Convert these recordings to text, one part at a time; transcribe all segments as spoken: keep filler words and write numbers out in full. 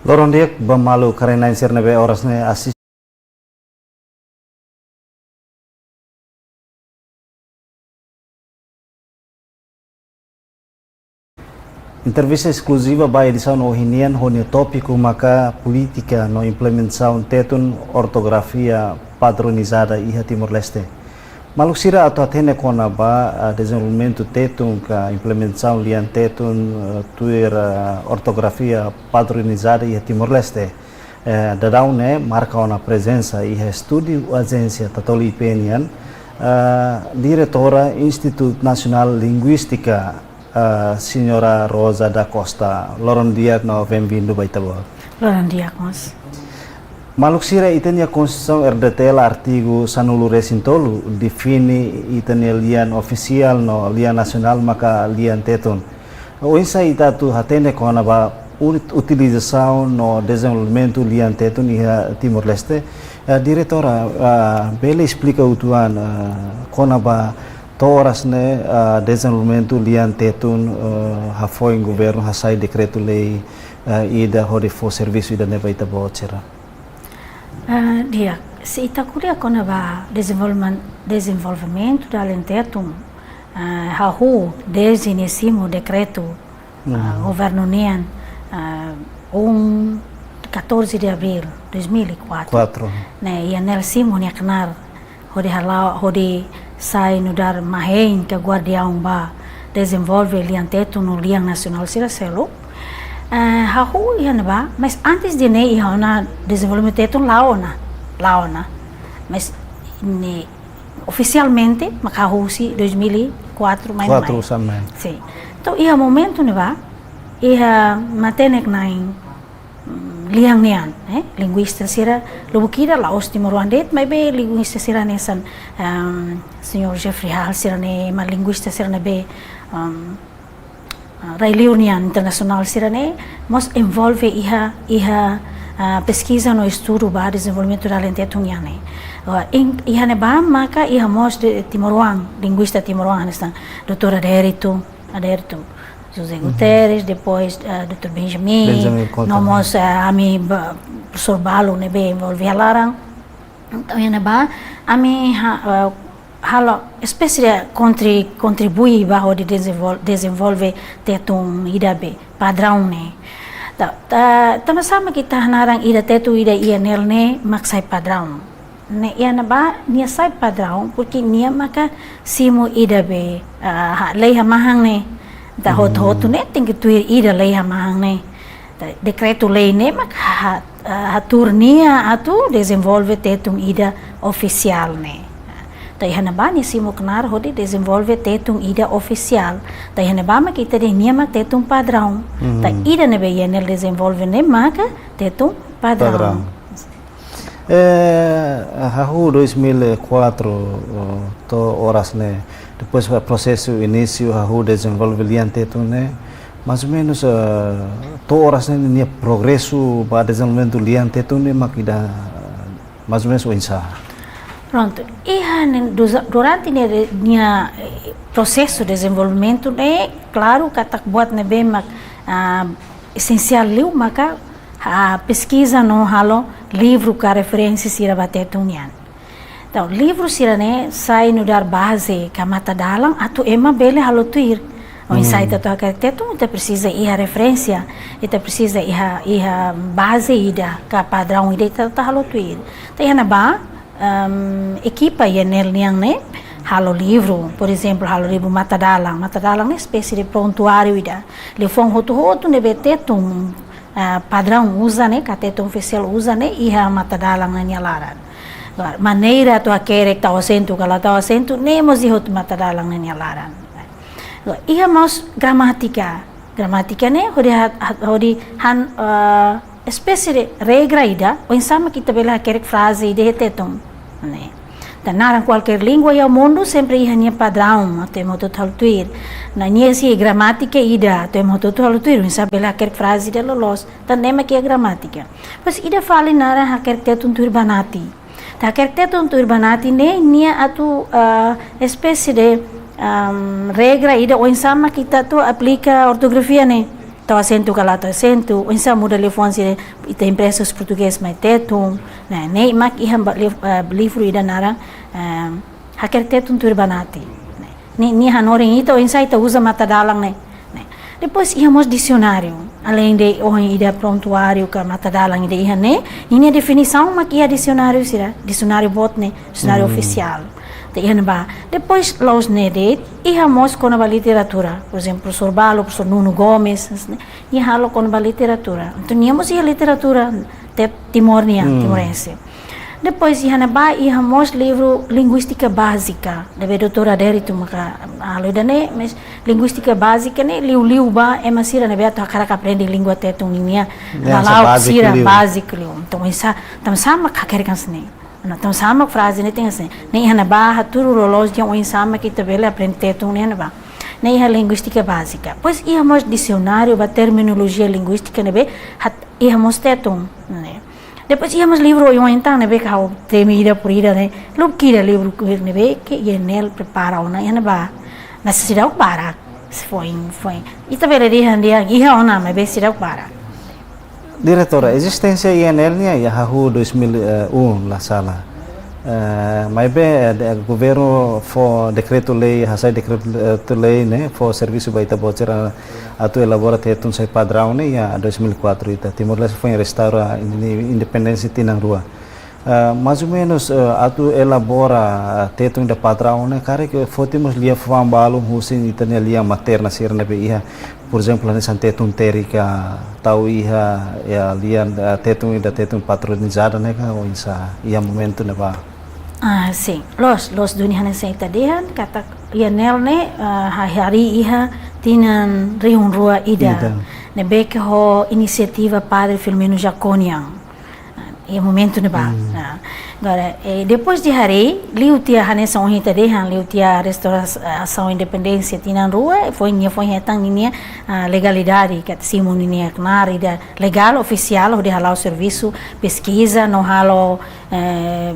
Loron di'ak ba maluk karik-na'in sira ne'ebé oras ne'e asiste. Entrevista eskluziva ba edisaun ohin nian ho nia tópiku maka polítika no implementasaun Tetun ortografia padronizada iha Timor-Leste. Maluk sira atu hatene kona-ba, ah, dezenvolvimentu Tetun ka implementasaun lian Tetun, ah, tuir, ah, ortografia padronizada iha Timor-Leste. Eh, daudaun ne'e marka ona prezensa iha estúdiu ajénsia Tatoli I P nian, ah, diretora Institutu Nasionál Linguístika, ah, Señora Rosa da Costa. Loron di'ak no bem-vindu ba Ita-Boot. Loron di'ak mós. Maluk sira, ita-nia Konstituisaun R D T L artigu sanulu-resin-tolu define ita-nia lian ofisiál no lian nasionál maka lian Tetun. Oinsá ita atu hatene kona-ba ut-, utilizasaun no dezenvolvimentu lian Tetun iha Timor-Leste? Eh, diretora, ah, bele esplika uitoan, ah, kona-ba to'o oras ne'e, ah, dezenvolvimentu lian Tetun, eh, hafoin governu hasai dekretu-lei, eh, ida hodi fó servisu ida-ne'e ba Ita-Boot sira? Ah, di'ak, se ita ko'alia kona-ba dezenvolvimen-, dezenvolvimentu dala ida Tetun, ah, hahú dezde nia simu dekretu, ah, governu nian, ah, um, catorze de abril dois mil e quatro. Quatro. Ne'e, iha ne'e simu nia knaar hodi hala'o, hodi sai nu'udar mahein ka guardiaun ba dezenvolve lian Tetun no lian nasionál sira seluk. Eh, hahú iha ne'ebá, mas antes de ne'e iha ona dezenvolvimentu Tetun la'o ona, la'o ona. Mas ne'e ofisialmente maka hahú husi dois mil e quatro mai Quatro mai. Oinsá mai. Sin. Entaun iha momentu ne'ebá, iha matenek-na'in, mm, lian nian, eh, linguista sira, lubuk ida la'ós timoroan de'it, maibé linguista sira hanesan, ehm, señór Jeffrey Hall sira-ne'e, ema linguista sira ne'ebé, ehm, ah, rai-liur nian internasionál sira-ne'e, mós envolve iha, iha, ah, peskiza no estudu ba dezenvolvimentu dala ida Tetun nian ne'e. Ah, in-, iha ne'ebá maka iha mós de timoroan, linguista timoroan, hanesan doutór Adérito, Adérito José Guterres, depois, ah, doutór Benjamin, Benjamin Costa. No mós, ah, ami ba, profesór balu ne'ebé envolve iha laran. Entaun, iha ne'ebá, ami ha-, ah, halo espésie de kontri-, kontribui ba hodi dezenvol-, dezenvolve Tetun ida be, padraun ne'e. Ta, ta, tanba sá mak ita hanaran ida Tetun ida I N L ne'e mak sai padraun. Ne'e iha ne'ebá nia sai padraun, porque nia maka simu ida be, ah, ha-, lei hamahan ne'e. Entaun hotu-hotu ne'e tenke tuir ida lei hamahan ne'e. Ta, dekretu-lei ne'e mak ha-, ha-, hatuur nia atu dezenvolve Tetun ida ofisiál ne'e. Ta iha ne'ebá nia simu knaar hodi dezenvolve Tetun ida ofisiál. Ta iha ne'ebá mak ita dehan nia mak Tetun padraun. Ta ida ne'ebé I N L dezenvolve ne'e maka Tetun padraun. Padraun. Eh, hahú dois mil e quatro, oh, to'o oras ne'e, depois ba prosesu inísiu hahú dezenvolve lian Tetun ne'e, mais ou menus, eh, to'o oras ne'e nia progresu ba dezenvolvimentu lian Tetun ne'e mak ida, mais ou menus oinsá? Prontu, iha ne'e duza-, durante ne'e de-, nia, eh, prosesu dezenvolvimentu ne'e, klaru katak buat ne'ebé mak, ah, esensiál liu maka, ah, peskiza no halo livru ka referénsia sira ba Tetun nian. Entaun, livru sira-ne'e sai nu'udar baze ka matadalan atu ema bele halo tuir. Oinsá ita atu hakerek Tetun, ita presiza iha referénsia, ita presiza iha, iha baze ida ka padraun ida ita atu halo tuir. Ta iha ne'ebá, ehm, ekipa I N L nian ne'e halo livru, por ezemplu, halo livru matadalan. Matadalan ne'e espésie de prontuáriu ida. Liafuan hotu-hotu ne'ebé Tetun, ah, padraun uza ne'e, ka Tetun ofisiál uza ne'e, iha matadalan ne'e nia laran. Agora, maneira atu hakerek tau asentu ka la tau asentu, ne'e mós iha hotu matadalan ne'e nia laran. Agora, iha mós gramátika. Gramátika ne'e hodi ha-, ha-, hodi han, ah, espésie de regra ida, oinsá mak ita bele hakerek fraze ida iha Tetun. Ne'e. Ita naran kualkér língua iha mundu sempre iha nia padraun, atu ema hotu halo tuir. Nia sei gramátika ida, atu ema hotu halo tuir, oinsá bele hakerek fraze ida loloos. Entaun ne'e mak iha gramátika. Depois ida fali naran hakerek Tetun tuir banati. Ta hakerek Tetun tuir banati ne'e, nia atu, ah, espésie de, ahm, regra ida oinsá mak ita atu aplika ortografia ne'e. tau asentu ka la tau asentu, oinsá muda liafuan sira, ita empresta husi portugés mai tetun, ne'e, ne'e mak iha ba-, liv-, eh, livru ida naran, eh, Hakerek Tetun Tuir Banati. Ne'e, nia, nia hanorin ita oinsá ita uza matadalan ne'e. Ne'e. Depois iha mós disionáriu, aleinde ohin ida prontuáriu ka matadalan ida iha ne'e, ninia definisaun mak iha disionáriu sira, disionáriu boot ne'e, disionáriu ofisiál. Ita iha ne'ebá. Depois la'ós ne'e de'it, iha mós kona-ba literatura. Por ezemplu, profesór Balo, profesór Nuno Gomes, ne'e, nia halo kona-ba literatura. Entaun, nia mós iha literatura te-, Timor nian, timorense. Depois iha ne'ebá, iha mós livru linguístika bázika, ne'ebé doutór Adérito maka halo ida-ne'e, mas linguístika bázika ne'e liuliu ba ema sira ne'ebé atu hakarak aprende língua tetun nian. Ya, hala'o báziku sira liu. Báziku liu. Entaun, oinsá, entaun oinsá mak hakerek hanesan ne'e. Entaun, oinsá mak fraze ne'e tenke hanesan ne'e. Ne'e iha ne'ebá, hatudu loloos dehan oinsá mak ita bele aprende tetun ne'e iha ne'ebá. Ne'e iha linguístika bázika. Depois iha mós disionáriu ba terminolojia linguístika ne'ebé hat-, iha mós tetun, ne'e. Depois iha mós livru oioin tan ne'ebé ke ha'u temi ida por ida ne'e. Lubuk ida livru ne'ebé ke I N L prepara ona iha ne'ebá. Mas seidauk barak, se foin, foin. Ita bele dehan dehan iha ona, maibé seidauk barak. Diretora, ezisténsia I N L nian iha hahú dois mil e um, la sala. Eh, maibé, eh, de-, governu fó dekretu-lei, hasai dekretu-lei ne'e, fó servisu ba ita-boot sira atu elabora tetun sai padraun ne'e iha dois mil e quatro ita. Timor-Leste foin restaura in-, independénsia tinan rua. Eh, mais ou menos, eh, atu elabora, eh, tetun ida padraun ne'e, karik foti mós liafuan balun husi ita-nia lian materna sira ne'ebé iha, por ezemplu, hanesan tetun terik ka tau iha, iha lian, eh, tetun ida tetun patronizada ne'e ka oinsá iha momentu ne'ebá. Ah, sin. Loos, loos duni hanesan ita dehan, katak I N L ne'e, eh, ha-, harii iha tinan rihun rua ida. Ida. Ne'ebé ke ho inisiativa Padre Filomeno Jacó nian. Ah, iha momentu ne'ebá. Hmm. Ah, agora, eh, depois de harii, liu tiha hanesan ohin ita dehan, liu tiha restaurasaun independénsia tinan rua, foin nia foin hetan ninia, ah, legalidade, katak simu ninia knaar ida legál, ofisiál, hodi hala'o servisu peskiza, no halo, eh,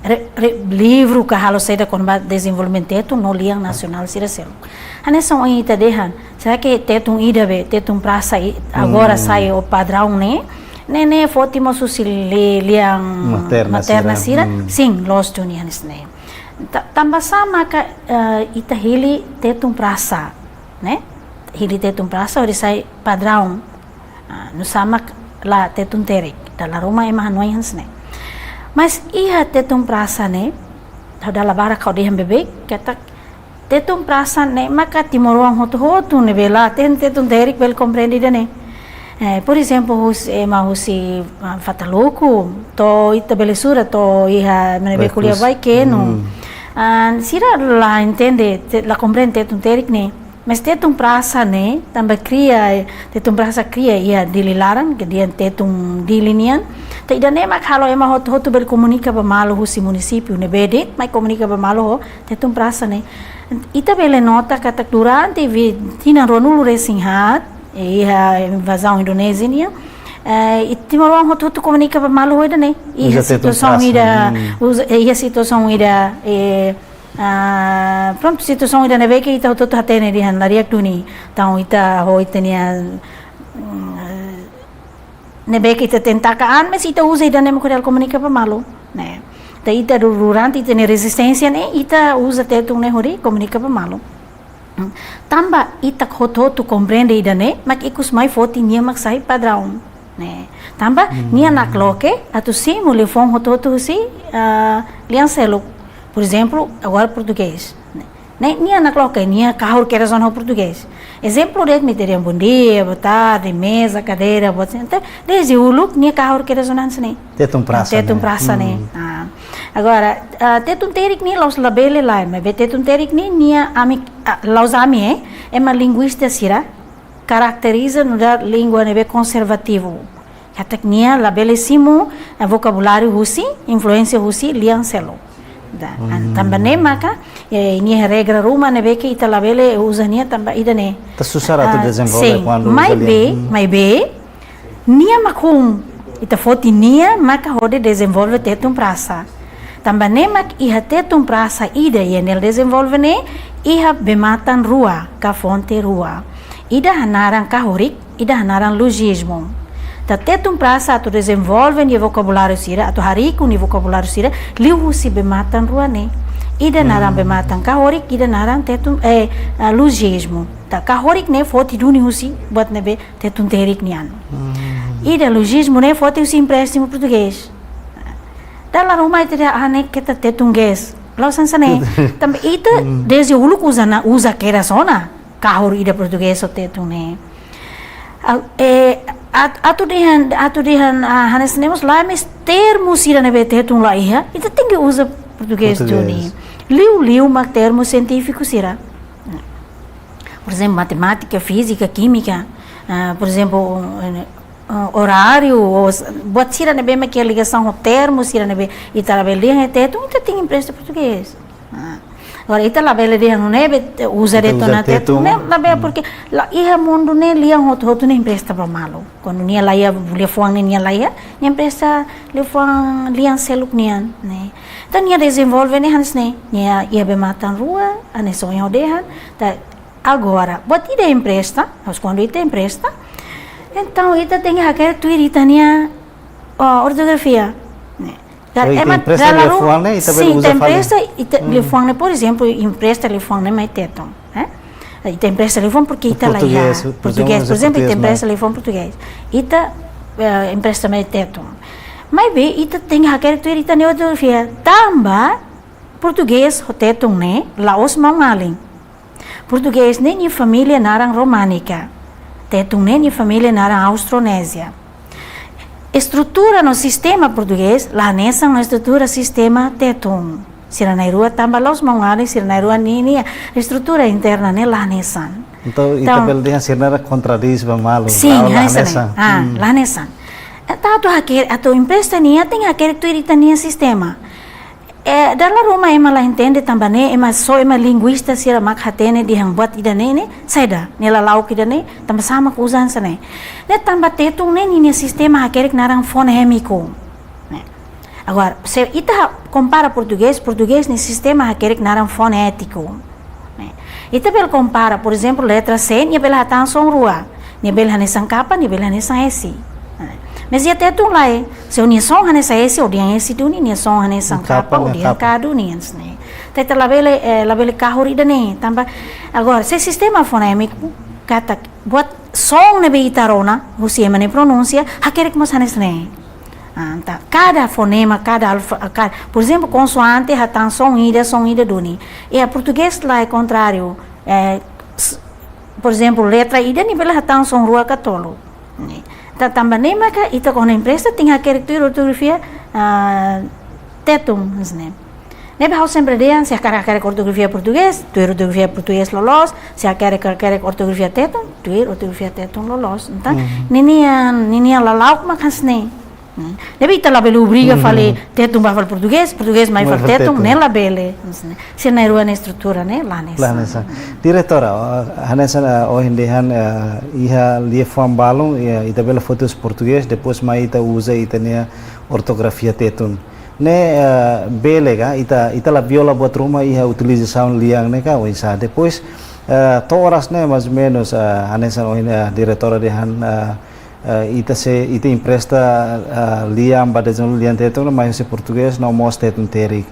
re-, re-, livru ka halo saida kona-ba dezenvolvimentu tetun no lian nasionál sira seluk. Hanesan ohin ita dehan, será ke tetun ida be, tetun prasa i-, agora, hmm, sai ho padraun ne'e, ne'e, ne'e foti mós husi li-, lian materna, materna sira. Sira? Hmm. Sin, loos duni hanesan ne'e. Ta-, tanba sá maka, eh, ita hili tetun prasa, ne'e? Hili tetun prasa hodi sai padraun. Ah, nusá mak la tetun terik, dala ruma ema hanoin hanesan ne'e. Mas iha tetun prasa ne'e, ha'u dala barak ha'u dehan beibeik, katak tetun prasa ne'e maka timoroan hotu-hotu ne'ebé la ten tetun terik bele komprende ida-ne'e. Eh, por ezemplu, husi, ema husi, ah, Fataluku, to'o ita bele sura, to'o iha ne'ebé ko'alia Vaikenu. Hmm. Ah, sira la entende, te-, la komprende tetun terik ne'e. Mas tetun prasa ne'e, tanba kria, tetun prasa kria iha Dili laran, ke dehan tetun Dili nian. Entaun ida-ne'e mak halo ema hotu-hotu bele komunika ba malu husi munisípiu ne'ebé de'it, mai komunika ba malu ho tetun prasa ne'e. Ita bele nota katak durante vi-, tinan ruanulu resin haat, iha invazaun Indonézia nian, eh, i timoroan hotu-hotu komunika ba malu ho ida-ne'e. Iha uza tetun situasaun prasa, ida, hmm, uza, eh, iha situasaun ida, eh, ah, prontu, situasaun ida ne'ebé ke ita hotu-hotu hatene dehan la di'ak duni. Entaun ita ho ita-nia, mm, ne'ebé ke ita tenta ka an, mas ita uza ida-ne'e mak hodi komunika ba malu, ne'e. Entaun ita du-, durante ita-nia rezisténsia ne'e, ita uza tetun ne'e hodi komunika ba malu. Hmm. Tanba ita hotu-hotu komprende ida-ne'e, mak ikus mai foti nia mak sai padraun, ne'e. Tanba, hmm, nia nakloke atu simu liafuan hotu-hotu husi, ah, lian seluk. Por ezemplu, agora portugés. Ne'e, nia nakloke, nia kahur kedas ona ho portugés. Ezemplu de'it, imi dehan bom dia, boa tarde, meza, cadeira, boa, entaun, dezde uluk nia kahur kedas ona hanesan ne'e. Tetun prasa, tetun ne'e. Prasa ne'e. Hmm. Ah. Agora, ah, tetun terik ne'e la'ós labele lae, maibé tetun terik ne'e nia ami, ah, la'ós ami, eh, ema linguista sira karakteriza nu'udar língua ne'ebé konservativu. Katak nia labele simu, eh, vokabuláriu husi, influénsia husi lian seluk. Da, hmm, tanba ne'e maka, eh, nia regra ruma ne'ebé ke ita labele uza nia tanba ida-ne'e. Ita susar atu, ah, dezenvolve sin, kuandu uza lian. Maibé, hmm, maibé, nia mak hun, ita foti nia maka hodi dezenvolve tetun prasa. Tanba ne'e mak iha tetun prasa ida I N L dezenvolve ne'e, iha bee-matan rua, ka fonte rua. Ida hanaran kahórik, ida hanaran lojizmu. Ita Tetun prasa atu dezenvolve nia vokabuláriu sira, atu harii nia vokabuláriu sira, liuhusi bee-matan rua ne'e. Ida naran bee-matan kahórik, ida naran Tetun, eh, ah, lojizmu. Ita kahórik ne'e foti duni husi buat ne'ebé Tetun Terik nian. Ida lojizmu ne'e foti husi empréstimu portugés. Dala ruma ita dehan, ah, ne'e keta Tetun gees. La'ós hanesan ne'e. Tanba ita dezde uluk uza ona, uza kedas ona kahur ida portugés ho Tetun ne'e. Ah, eh, at-, atu dehan, atu dehan, ah, hanesan ne'e mós la'ós termu sira ne'ebé Tetun la iha, ita tenke uza portugés duni. Liuliu mak termu sientífiku sira. Por ezemplu, matemátika, fízika, kímika, ah, por ezemplu, eh, ah, oráriu, ou s-, buat sira ne'ebé mak iha ligasaun ho termu sira ne'ebé ita labele dehan iha Tetun, ita tenke empresta portugés. Ah. Agora, ita labele dehan ne'ebé, te-, uza Tetun, uza Tetun ne'e, labele, porke la iha mundu ne'e lian hotu-hotu ne'e empresta ba malu. Kuandu nia la iha, liafuan ne'e nia la iha, nia empresta liafuan lian seluk nian, ne'e. Entaun, nia dezenvolve ne'e hanesan ne'e, nia iha bee-matan rua, hanesan ohin ha'u dehan, ta-, agora, buat ida empresta, mas kuandu ita empresta, entaun ita tenke hakerek tuir ita-nia, oh, ortografia. Ne'e. Ita empresta liafuan ne'e, ita bele uza fali. Sin, ita empresta, ita liafuan ne'e, por ezemplu, empresta liafuan ne'e mai Tetun, eh? Ita empresta liafuan porke ita la iha portugés, por ezemplu, ita empresta liafuan portugés. Ita, eh, empresta mai Tetun. Maibé, ita tenke hakerek tuir ita-nia ortografia. Tanba, portugés ho Tetun ne'e, la'ós maun-alin. Portugés ne'e nia família naran románika. Tetun ne'e nia família naran austronézia. Estrutura no sistema portugés la hanesan no estrutura sistema Tetun. Sira na'in-rua tanba la'ós maun-alin, sira na'in-rua ninia estrutura interna ne'e la hanesan. Entaun, ita bele dehan sira na'in-rua kontradís ba malu. Sin, la hanesan. Ah, la hanesan. Entaun atu hakerek, atu empresta nia tenke hakerek tuir ita-nia sistema. Eh, dala ruma ema la entende tanba ne'e, ema só ema linguista sira mak hatene dehan buat ida-ne'e ne'e, saida, ne'e lala'ok ida-ne'e, tanba sá mak uza hanesan ne'e. Ne'e tanba Tetun ne'e ninia sistema hakerek naran fonémiku. Ne'e. Agora, se ita ha-, kompara portugés, portugés nia sistema hakerek naran fonétiku. Ne'e. Ita bele kompara, por ezemplu, letra C, nia bele hatán son rua. Nia bele hanesan K, nia bele hanesan S. Mas iha Tetun lae, se ó-nia son hanesan S, ó dehan S duni, nia son hanesan K, ó dehan K duni, hanesan ne'e. Ita, ita labele, eh, labele kahur ida-ne'e, tanba. Agora, se sistema fonémiku, katak buat son ne'ebé ita rona, husi ema nia pronúnsia, hakerek mós hanesan ne'e. Ah, entaun, kada fonema, kada alfa-, ka-, por ezemplu, konsoante hatán son ida, son ida duni. Iha portugés lae kontráriu. Eh, s-, por ezemplu, letra ida nia bele hatán son rua ka tolu. Ne'e. Entaun, tanba ne'e maka ita kuandu empresta tenke hakerek tuir ortografia, ah, Tetun, hanesan ne'e. Ne'ebé ha'u sempre dehan, se hakarak hakerek ortografia portugés, tuir ortografia portugés loloos, se hakarak hakerek ortografia Tetun, tuir ortografia Tetun loloos. Entaun, ninian, ninian lala'ok mak hanesan ne'e. Hmm. Ne'ebé ita labele obriga fali Tetun ba fali portugés, portugés mai fali Tetun, ne'e labele. Hanesan ne'e. Sira na'in-rua nia estrutura ne'e la hanesan. La hanesan. Diretora, ah, hanesan, ah, ohin dehan, ah, iha liafuan balun, iha, ita bele foti husi portugés, depois mai ita uza ita-nia ortografia Tetun. Ne'e, eh, bele ka, ita, ita la viola buat ruma iha utilizasaun lian ne'e ka, oinsá. Depois, eh, to'o oras ne'e, mais ou menus, eh, hanesan ohin, eh, diretora dehan, eh, eh, ita sei, ita empresta, eh, lian ba dezenvolve lian Tetun, mais husi portugés, no mós Tetun Terik.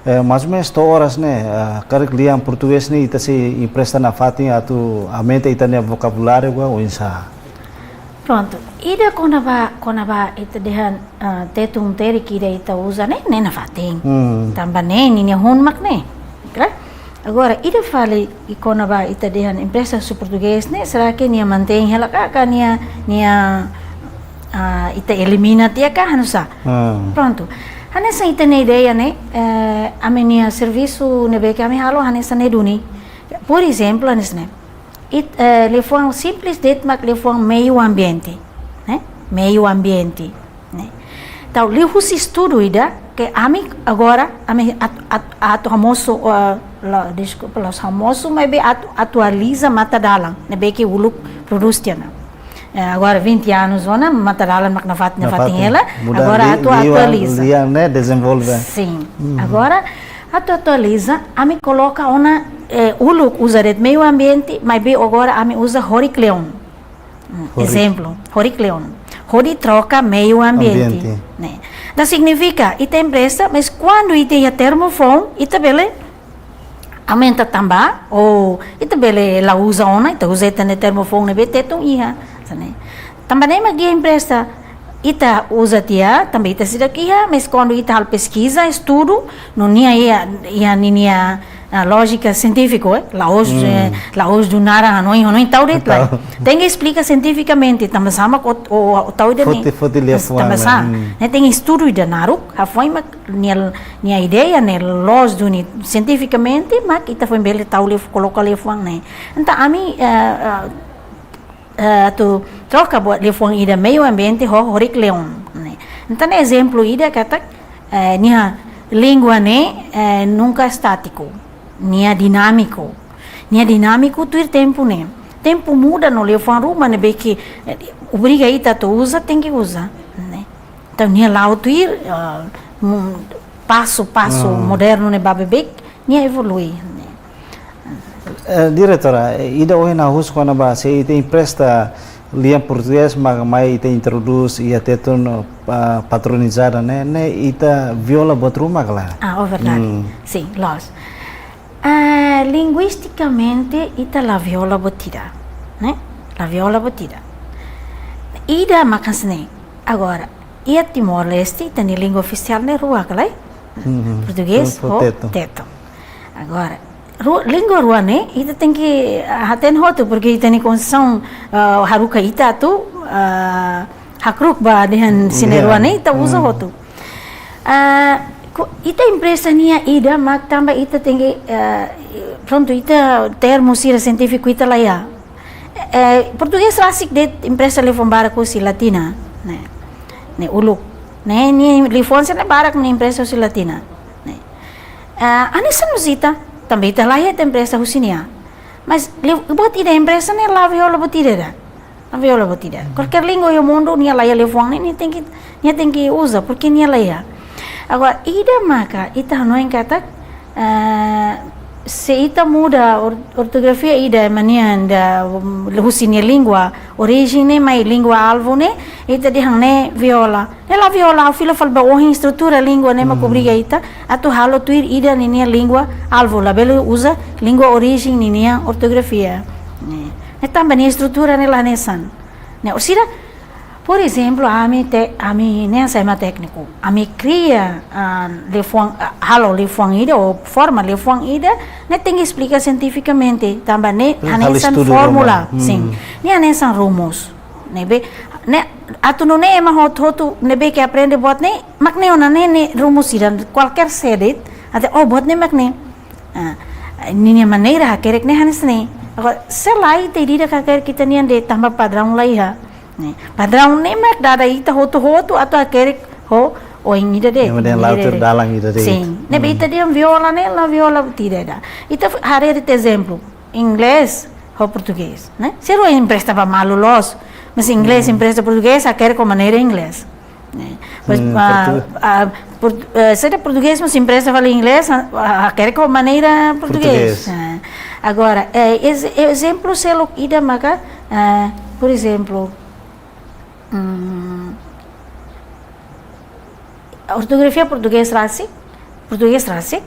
Eh, mais ou menus to'o oras ne'e, eh, karik lian portugés ne'e, ita sei empresta nafatin atu aumenta ita-nia vokabuláriu ka, oinsá. Prontu. Ida kona-ba, kona-ba ita dehan, ah, Tetun Terik ida ita uza ne'e, ne'e nafatin. Hmm. Tanba ne'e, ninia hun mak ne'e. Klaru? Agora, ida fali i kona-ba ita dehan empresta husi portugés ne'e, será que nia mantein hela ka, ka nia, nia, ah, ita elimina tiha ka, hanesan sá? Hmm. Prontu. Hanesan ita-nia ideia ne'e, eh, ami-nia servisu ne'ebé ke ami halo, hanesan ne'e duni. Por ezemplu, hanesan ne'e. It-, eh, liafuan simples de'it mak liafuan meiu ambiente, ne'e? Meiu ambiente, ne'e? Entaun, liuhusi estudu ida ke ami agora, ami at-, at-, atu hamosu, eh, la, deskulpa, la'ós hamosu, maibé atu-, atualiza matadalan ne'ebé ke uluk prodús tiha ona. Eh, agora vinte anos ona, matadalan mak nafatin, nafatin hela, agora atu-, atualiza. Lian ne'e dezenvolve. Sin. Uhum. Agora, Atu atualiza, ami koloka ona, eh, uluk uza de'it meiu ambiente, maibé agora ami uza horik-leon. Mm, horik. Ezemplu, horik-leon. Hodi troka meiu ambiente. Ambiente. Ne'e. Entaun signifika, ita empresta, mas kuandu ita iha termu foun, ita bele aumenta tanba, ou ita bele la uza ona, ita uza ita-nia termu foun ne'ebé Tetun iha. Hanesan ne'e. Tanba ne'e mak iha empresta, ita uza tiha, tanba ita seidauk iha, mas kuandu ita halo peskiza, estudu, no nia iha, iha ninia, ah, lójika sientífiku, eh? La'ós, Hmm. eh, la'ós do nada, hanoin, hanoin tau de'it lae. Tau. Tenke esplika sientifikamente, tanba sá mak o, o, o tau ida ne'e. Foti, foti liafuan, Tanba sá, hmm. Ne'e tenke estudu ida naruk, hafoin mak nia, nia ideia ne'e loos duni sientifikamente, mak ita foin bele tau liaf-, koloka liafuan ne'e. Entaun ami, eh, eh, eh, atu troka buat liafuan ida meiu ambiente ho horik-leon, ne'e. Entaun ne'e ezemplu ida katak, eh, nia língua ne'e, eh, nunka estátiku, nia dinámiku. Nia dinámiku tuir tempu ne'e. Tempu muda no liafuan ruma ne'ebé ke, eh, obriga ita atu uza, tenke uza, ne'e. Entaun nia la'o tuir, ah, mu-, pasu-pasu Ah. modernu ne'ebá beibeik, nia evolui, ne'e. Eh, diretora, eh, ida ohin ha'u husu kona-ba se ita empresta lian portugés mak mai ita introdús iha Tetun, ah, patronizada ne'e, ne'e ita viola buat ruma ka lae? Ah, oh, verdade. Hmm. Sim, loos. Ah, linguistikamente ita la viola buat ida, ne'e? La viola buat ida. Ida mak hanesan ne'e. Agora, iha Timor-Leste, ita-nia língua ofisiál ne'e rua ka lae? Mhm. Portugés Ho ho Tetun. Tetun. Agora, ru-, língua rua ne'e, ita tenke, ah, hatene hotu, porke ita-nia konstituisaun, ah, haruka ita atu, ah, hakru'uk ba dehan sira-ne'e rua ne'e, ita uza Hmm. hotu. Ah, ko-, ita empresta nia ida, mak tanba ita tenke, ah, prontu, ita termu sira sientífiku ita la iha. Eh, portugés rasik de'it empresta liafuan barak husi latina, ne'e. Ne'e uluk. Ne'e, nia liafuan sira-ne'e barak mak nia empresta husi latina, ne'e. Eh, hanesan mós ita, tanba ita la iha ita empresta husi nia. Mas, li-, buat ida empresta ne'e la viola buat ida ida. La viola buat ida. Kualkér língua iha mundu, nia la iha liafuan ne'e, nia tenke, nia tenke uza, porke nia la iha. Agora, ida maka, ita hanoin katak, ah, se ita muda or-, ortografia ida ema nian da, um, husi nia língua orijen ne'e mai língua alvu ne'e, ita dehan ne'e viola. Ne'e la viola, ha'u fila fali ba ohin estrutura língua ne'e mak Hmm. obriga ita atu halo tuir ida ninia língua alvu, labele uza língua orijen ninia ortografia. Ne'e. Ne'e tanba nia estrutura ne'e la hanesan. Ne'e, orsida, por ezemplu, ami te-, ami ne'e hanesan ema tékniku. Ami kria, ah, liafuan, ah, halo liafuan ida, ou forma liafuan ida, ne'e tenke esplika sientifikamente, tanba ne'e Hmm, halo hanesan estudu fórmula, ruma. Hmm. Sin. Ne'e hanesan rumus. Ne'ebé, ne'e, atu nune'e ema hotu-hotu, ne'ebé ke aprende buat ne'e, mak ne'e ona ne'e, ne'e rumus sira, kualkér sé de'it, atu, oh, buat ne'e mak ne'e. Ah, ninia maneira hakerek ne'e hanesan ne'e. Agora, se lae ita ida-idak hakerek ita-nian de'it tanba padraun la iha. Ne'e. Padraun ne'e mak dada ita hotu-hotu atu hakerek ho oin ida de'it, Ema dehan maneira lautur de'it. Dalan ida de'it. Sin. Ne'ebé Hmm. ita dehan viola ne'e, la viola buat ida ida. Ita f-, haree de'it ezemplu, inglés ho portugés, ne'e? Sira rua empresta ba malu loos, mas inglés Hmm. empresta portugés, hakerek ho maneira inglés. Ne'e. Pois, Hmm, ah, portu- ah, port-, eh, se dehan portugés mós empresta fali inglés, ah, ah, hakerek ho maneira portugés. Portugés. Ah, agora, eh, ez-, ezemplu seluk ida maka, ah, por ezemplu, hmm, ortografia portugés rasik, portugés rasik,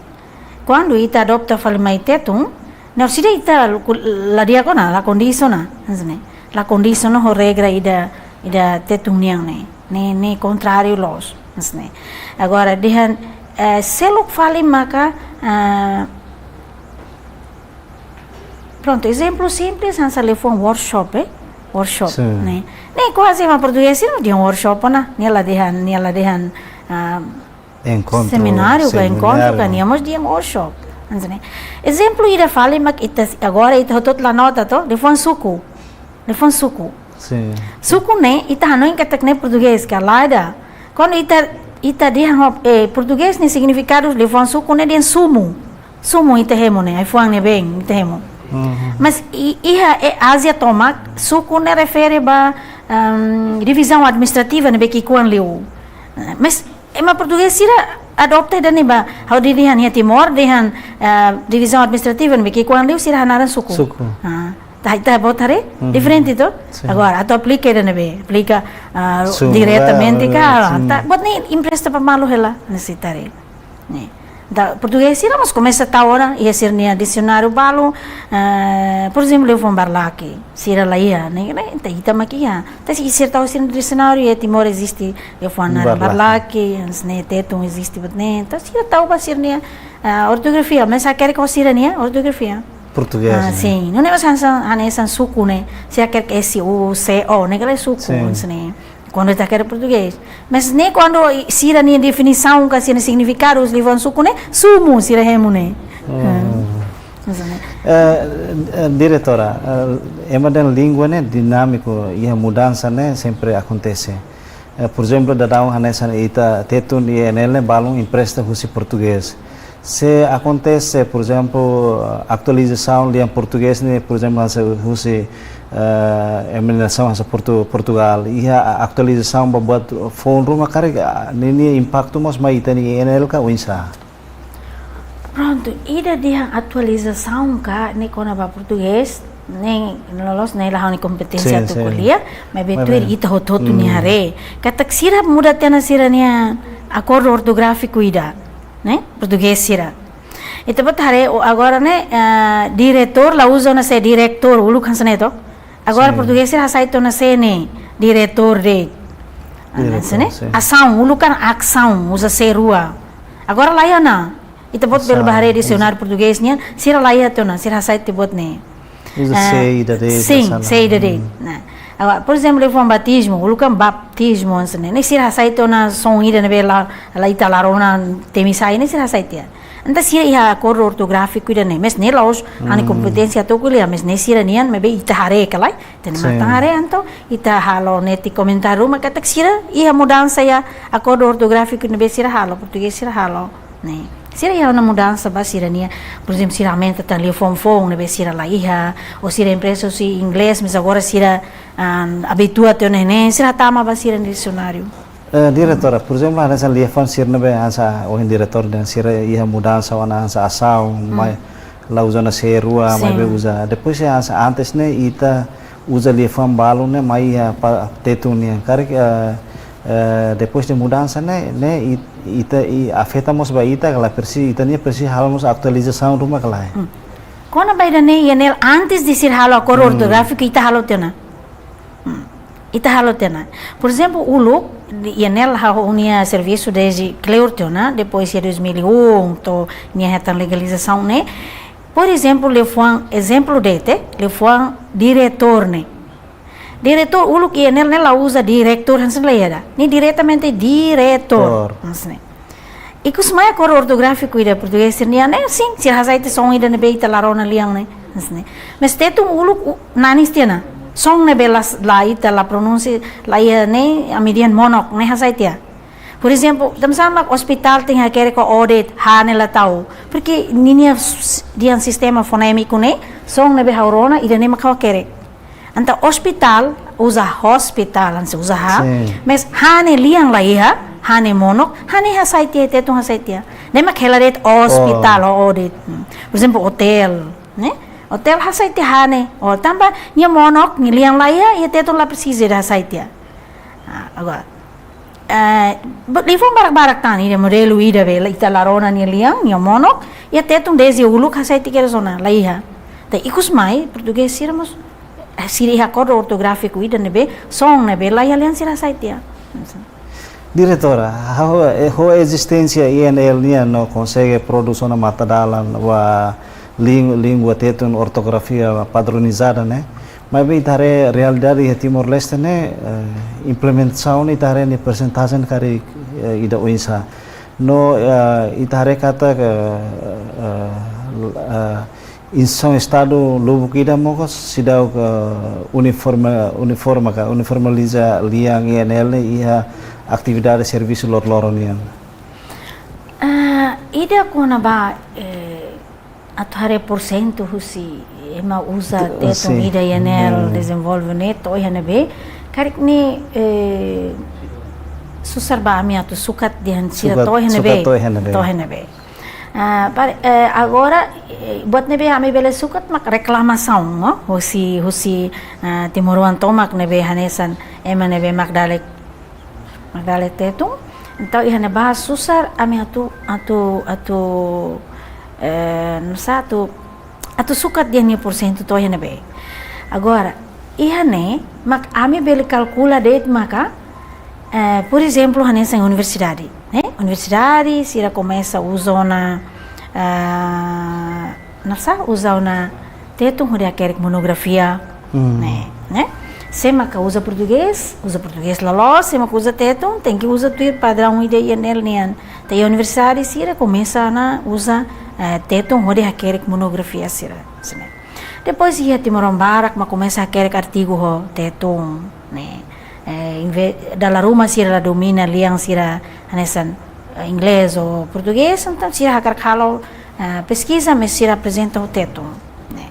kuandu ita adopta fali mai Tetun, ne'e orsida ita lu-, ku-, la di'ak ona, la kondisaun ona, hanesan ne'e. La kondisaun ona ho regra ida, ida Tetun nian ne'e. Ne'e, ne'e kontráriu loos, hanesan ne'e. Agora, dehan, eh, seluk fali maka, ah, prontu, ezemplu simples, hanesan liafuan workshop, eh? Workshop, Sin. ne'e. Ne'e kuaze ema portugés sira dehan workshop ona, nia la dehan, nia la dehan, ah, Enkontru, semináriu ka enkontru ka semináriu. Nia mós dehan workshop. Hanesan ne'e. Ezemplu ida fali mak ita s-, agora ita hotu-hotu la nota to, liafuan suku. Liafuan suku. Sin. Suku ne'e, ita hanoin katak ne'e portugés ka lae ida. Kuandu ita, ita dehan ho, eh, portugés nia signifikadu liafuan suku ne'e dehan sumu. Sumu ita hemu ne'e, ai-fuan ne'ebé ita hemu. Mhm. Mas i-, iha, eh, Ázia tomak, suku ne'e refere ba, ehm, divizaun administrativa ne'ebé ki'ikoan liu. Mas ema portugés sira adopta ida-ne'e ba, ha'u dehan iha Timor, dehan, eh, divizaun administrativa ne'ebé ki'ikoan liu sira hanaran suku. Suku. Ah, ita, ita-boot haree, Mhm. diferente to? Sin. Agora, atu aplika ida-ne'ebé, aplika, ah, Suku, diretamente ah, ka, sin. Ita-boot ne'e empresta ba malu hela, ne'e sei haree. Ne'e. Entaun, portugés sira mós komesa tau ona, iha sira-nia disionáriu balu, eh, por ezemplu, liafuan barlake, sira la iha, ne'e, ne'e, ita, ita mak iha. Entaun, se sira tau sira-nia disionáriu, iha Timor eziste liafuan naran Barlake. barlake, hanesan ne'e, Tetun eziste buat ne'e. Entaun, sira tau ba sira-nia, ah, ortografia, mas hakerek ho sira-nia ortografia. Portugés, Ah, ne'e? sin. Nune'e mós hanesan, hanesan suku ne'e. Sira hakerek S U C O, ne'e kala suku, Sin. hanesan ne'e. Kuandu ita hakerek portugés. Mas ne'e kuandu i-, sira-nia definisaun ka sira-nia signifikadu husi liafuan suku ne'e, sumu sira hemu ne'e. Hmm. Hmm. Hanesan ne'e. Eh, eh, diretora, eh, ema dehan língua ne'e dinámiku, iha mudansa ne'e sempre akontese. Eh, por ezemplu, daudaun hanesan ita Tetun I N L ne'e balun empresta husi portugés. Se akontese, por ezemplu, atualizasaun lian portugés ne'e, por ezemplu, hanesan husi, eh, ema nia nasaun hanesan Portu-, Portugal, iha atualizasaun ba buat foun ruma karik, ah, ninia impaktu mós mai ita-nia I N L ka oinsá? Prontu, ida dehan atualizasaun ka ne'e kona-ba portugés, ne'e loloos ne'e la ha'u-nia kompeténsia Sin, atu sin. ko'alia, maibé Maibé. tuir ita hotu-hotu nia Hmm. haree. Katak sira muda tiha ona sira-nia akordu ortográfiku ida, ne'e? Portugés sira. Ita-boot haree, o, agora ne'e, ah, diretór la uza ona sé direktór, uluk hanesan ne'e to? Agora Sin. portugés sira hasai tiha ona sé ne'e, diretór de'it. Ah, Diretór, hanesan ne'e? sin. Asaun, uluk kan aksaun, uza sé rua. Agora la iha ona. Ita-boot bele Asaun, bá haree disionáriu uza. portugés nian, sira la iha tiha ona, sira hasai tiha buat ne'e. Uza Ah, sé ida de'it, sin, hanesan sé ida de'it. Hmm. Nah, agora, por ezemplu, liafuan batizmu, uluk kan baptismu, hanesan ne'e. Ne'e sira hasai tiha ona son ida ne'ebé la, la ita la rona temi sai, ne'e sira hasai tiha. Entaun sira iha akordu ortográfiku ida-ne'e, mas ne'e la'ós ha'u-nia Hmm. kompeténsia atu ko'alia, mas ne'e sira-nian, maibé ita haree ka lae, ita-nia Sin. matan haree, entaun ita halo netik komentáriu, mas katak sira iha mudansa iha akordu ortográfiku ne'ebé sira halo, portugés sira halo. Ne'e. Sira iha ona mudansa ba sira-nia, por ezemplu, sira aumenta tan liafuan foun ne'ebé sira la iha, ou sira empresta husi inglés, mas agora sira, ah, abitua tiha ona ne'e, sira tama ba sira-nia disionáriu. Eh, diretora, por ezemplu, hanesan liafuan sira ne'ebé hanesan ohin diretór dehan sira iha mudansa ona hanesan asaun, Hmm. mai la uza ona sé rua, Sin. maibé uza. Depois hanesan antes ne'e ita uza liafuan balu ne'e mai iha pa-, Tetun nian. Karik, eh, eh, depois de mudansa ne'e, ne'e it-, ita, i afeta mós ba ita ka lae, presi-, ita-nia presiza halo mós atualizasaun ruma ka lae. Hmm. Kona-ba ida-ne'e I N L antes de sira halo akordu Hmm. ortográfiku ita halo tiha ona. Hmm. Ita halo tiha ona. Por ezemplu, uluk, I N L ha'u-nia servisu dezde kleur tiha ona, depois iha dois mil e um, to'o nia hetan legalizasaun ne'e. Por ezemplu, liafuan, ezemplu de'it, liafuan diretór ne'e. Diretór uluk I N L ne'e la uza direktór hanesan ne'e la iha ida. Ne'e diretamente diretór. Tór. Hanesan ne'e. Ikus mai akordu ortográfiku ida portugés sira-nian ne'e, sin, sira hasai tiha son ida ne'ebé ita la rona lian ne'e. Hanesan ne'e. Mas Tetun uluk u-, nanis tiha ona. Son ne'ebé la s-, la ita la pronunsia, la iha ne'e, ami dehan monok, ne'e hasai tiha. Por ezemplu, tanba sá mak ospitál tenke hakerek ho O de'it, H ne'e la tau. Porke ninia s-, s-, dehan sistema fonémiku ne'e, son ne'ebé ha'u rona, ida-ne'e mak ha'u hakerek. Entaun ospitál, uza hospital, hanesan uza H. Sin. Mas H ne'e lian la iha, H ne'e monok, H ne'e hasai tiha, Tetun hasai tiha. Ne'e mak hela de'it ospitál, Oh. ho O de'it. Hmm. Por ezemplu, otél, ne'e? Otél hasai tiha H ne'e. Oh, tanba nia monok, nia lian la iha, iha Tetun la presiza ida hasai tiha. Ah, agora. Eh, be-, liafuan barak-barak tan, ida modelu ida be, la ita la rona nia lian, nia monok, iha Tetun dezde uluk hasai tiha kedas ona, la iha. Entaun ikus mai, portugés sira mós, eh, sira iha akordu ortográfiku ida ne'ebé, son ne'ebé, la iha lian sira hasai tiha. Diretora, ho, eh, ho ezisténsia I N L nian no konsege produsaun matadalan ba lin-, língua Tetun ortografia padronizada ne'e. Maibé ita haree realidade iha Timor-Leste ne'e, eh, implementasaun ne'e ita haree nia persentajen karik, eh, ida oinsá. No, eh, ita haree katak, eh, eh, eh, instituisaun Estadu lubuk ida mós seidauk, eh, uniforma, uniforma ka, uniformaliza lian I N L iha atividade servisu loroloron nian. Ah, ida kona-ba, eh, atu haree porsentu husi ema uza Te-, Tetun sin. ida I N L Hmm. dezenvolve ne'e to'o iha ne'ebé. Karik ne'e, eh, susar ba ami atu sukat dehan sira to'o iha ne'ebé. Sukat, sukat to'o iha ne'ebé. To'o iha ne'ebé. Ah, para, eh, agora, eh, buat ne'ebé ami bele sukat mak reklamasaun, no? Husi, husi, ah, timoroan tomak ne'ebé hanesan ema ne'ebé mak dale, mak dale Tetun. Entaun iha ne'ebá susar ami atu, atu, atu, eh, nusá atu, atu sukat dehan nia porsentu to'o iha ne'ebé. Agora, iha ne'e, mak ami bele kalkula de'it maka, eh, por ezemplu, hanesan universidade, ne'e? Universidade, sira komesa uza ona, ah, nusá, uza ona Tetun hodi hakerek monografia, hmm, ne'e, ne'e? Sé maka uza portugés, uza portugés loloos, sé maka uza Tetun, tenke uza tuir padraun ida I N L nian. Entaun universidade sira komesa ona uza, eh, Tetun hodi hakerek monografia sira, sira-ne'e. Depois iha timoroan barak mak komesa hakerek artigu ho Tetun, ne'e? Eh, inve-, dala ruma sira la domina lian sira hanesan, eh, inglés ou portugés, entaun sira hakarak halo, eh, peskiza, mais sira aprezenta ho Tetun, ne'e?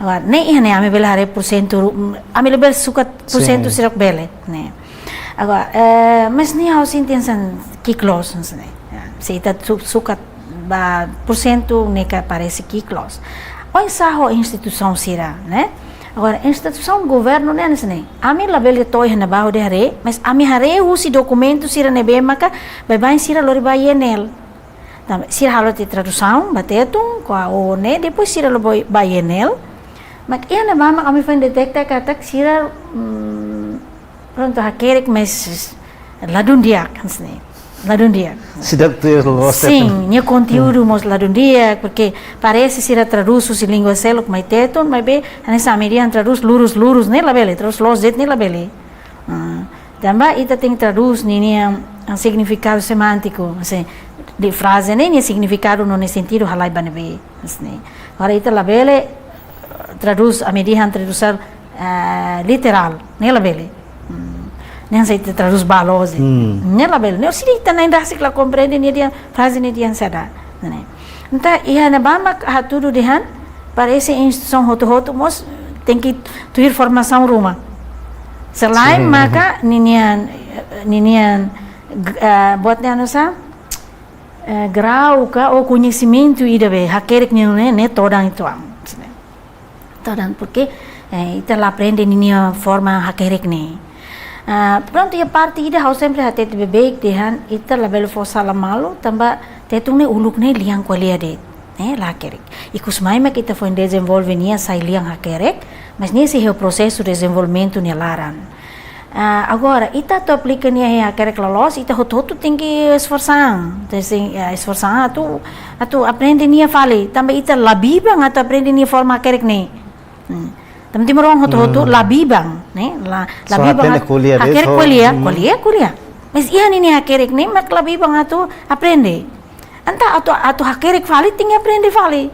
Agora, ne'e iha ne'e ami bele haree porsentu, mm, ami labele sukat porsentu, sin, sira bele, ne'e? Agora, eh, mais ne'e ha'u sente hanesan ki'ik loos, hanesan ne'e. Ya, se ita su-, sukat ba porsentu ne'e ka parese ki'ik loos. Oinsá ho instituisaun sira, ne'e? Agora, instituisaun governu ne'e hanesan ne'e. Ami labele to'o iha ne'ebá hodi haree, mais ami haree husi dokumentu sira ne'ebé maka baibain sira lori ba I N L. Tanba sira halo tiha tradusaun ba Tetun, ko'a o ne'e, depois sira lori ba I N L. Mak iha ne'ebá mak ami foin deteta katak sira, mm, prontu, hakerek mais ladún di'ak, hanesan ne'e. Ladún di'ak. Seidauk tuir loloos Tetun. Sin, nia konteúdu, hmm, mós ladún di'ak, porque parese sira tradús husi língua seluk mai Tetun, maibé hanesan ami dehan tradús lurus-lurus ne'e labele, tradús loos de'it ne'e labele. Ah, tanba ita tenke tradús ninia, ah, signifikadu semántiku, hanesan, de fraze ne'e, nia signifikadu no nia sentidu halai ba ne'ebé, hanesan ne'e. Agora ita labele, eh, tradús, ami dehan tradusaun, eh, literál, ne'e labele. Hmm. Ne'e hanesan ita tradús ba loos de'it. Hmm. Ne'e labele. Ne'e sira ita na'in rasik la komprende nia dehan, fraze ne'e dehan saida, ne'e? Entaun iha ne'ebá mak hatudu dehan, parese instituisaun hotu-hotu mós tenke tuir formasaun ruma. Selain, sin, maka ninian, ninian, g-, eh, buat ne'e nusá, eh, grau ka ou koñesimentu ida be hakerek nia ne'e, ne'e todan uitoan. Todan, porque, eh, ita la aprende ninia forma hakerek ne'e. Ah, prontu, iha parte ida ha'u sempre hatete beibeik dehan ita labele fó sala malu, tanba Tetun ne'e uluk ne'e lian ko'alia de'it, ne'e, la hakerek. Ikus mai mak ita foin dezenvolve nia sai lian hakerek, mais nia sei iha prosesu dezenvolvimentu nia laran. Ah, agora, ita atu aplika nia iha hakerek loloos, ita hotu-hotu tenke esforsa an. Tenke, eh, esforsa an atu, atu aprende nia fali. Tanba ita la biban atu aprende nia forma hakerek ne'e. Hmm. Tanba timoroan hotu-hotu, hmm, la biban, ne'e? La, la biban. Só hatene hat-, ko'alia de'it, hakerek só, ko'alia, hmm, ko'alia, ko'alia. Mais iha ninia hakerek ne'e mak la biban atu aprende. Entaun atu, atu hakerek fali, tenke aprende fali.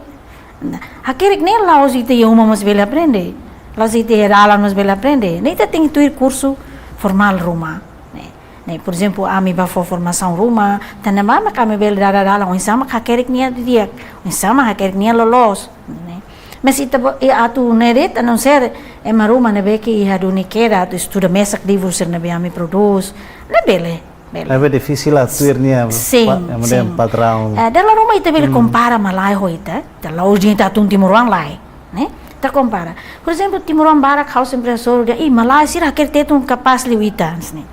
Nah, hakerek ne'e la'ós ita iha uma mós bele aprende. La'ós ita iha dalan mós bele aprende. Ne'e ita tenke tuir kursu formál ruma. Ne'e, ne'e, por ezemplu, ami bá fó formasaun ruma, tan ne'ebá mak ami bele dada dalan, oinsá mak hakerek nia di'ak, oinsá mak hakerek nia loloos, ne'e. Mais ita bo-, i atu ne'e de'it, a não ser ema ruma ne'ebé ke iha duni kedas atu estuda mesak livru sira ne'ebé ami prodús, ne'e bele. Bele. Ne'ebé difisil atu tuir nia, sin, pa-, ema dehan, sin, padraun. Eh, dala ruma ita bele, hmm, kompara malae ho ita, ita la'ós dehan ita hatún timoroan, lae, ne'e? Ita kompara. Por ezemplu, timoroan barak ha'u sempre hasoru dehan, "Ih, malae sira hakerek Tetun kapás liu ita," hanesan ne'e.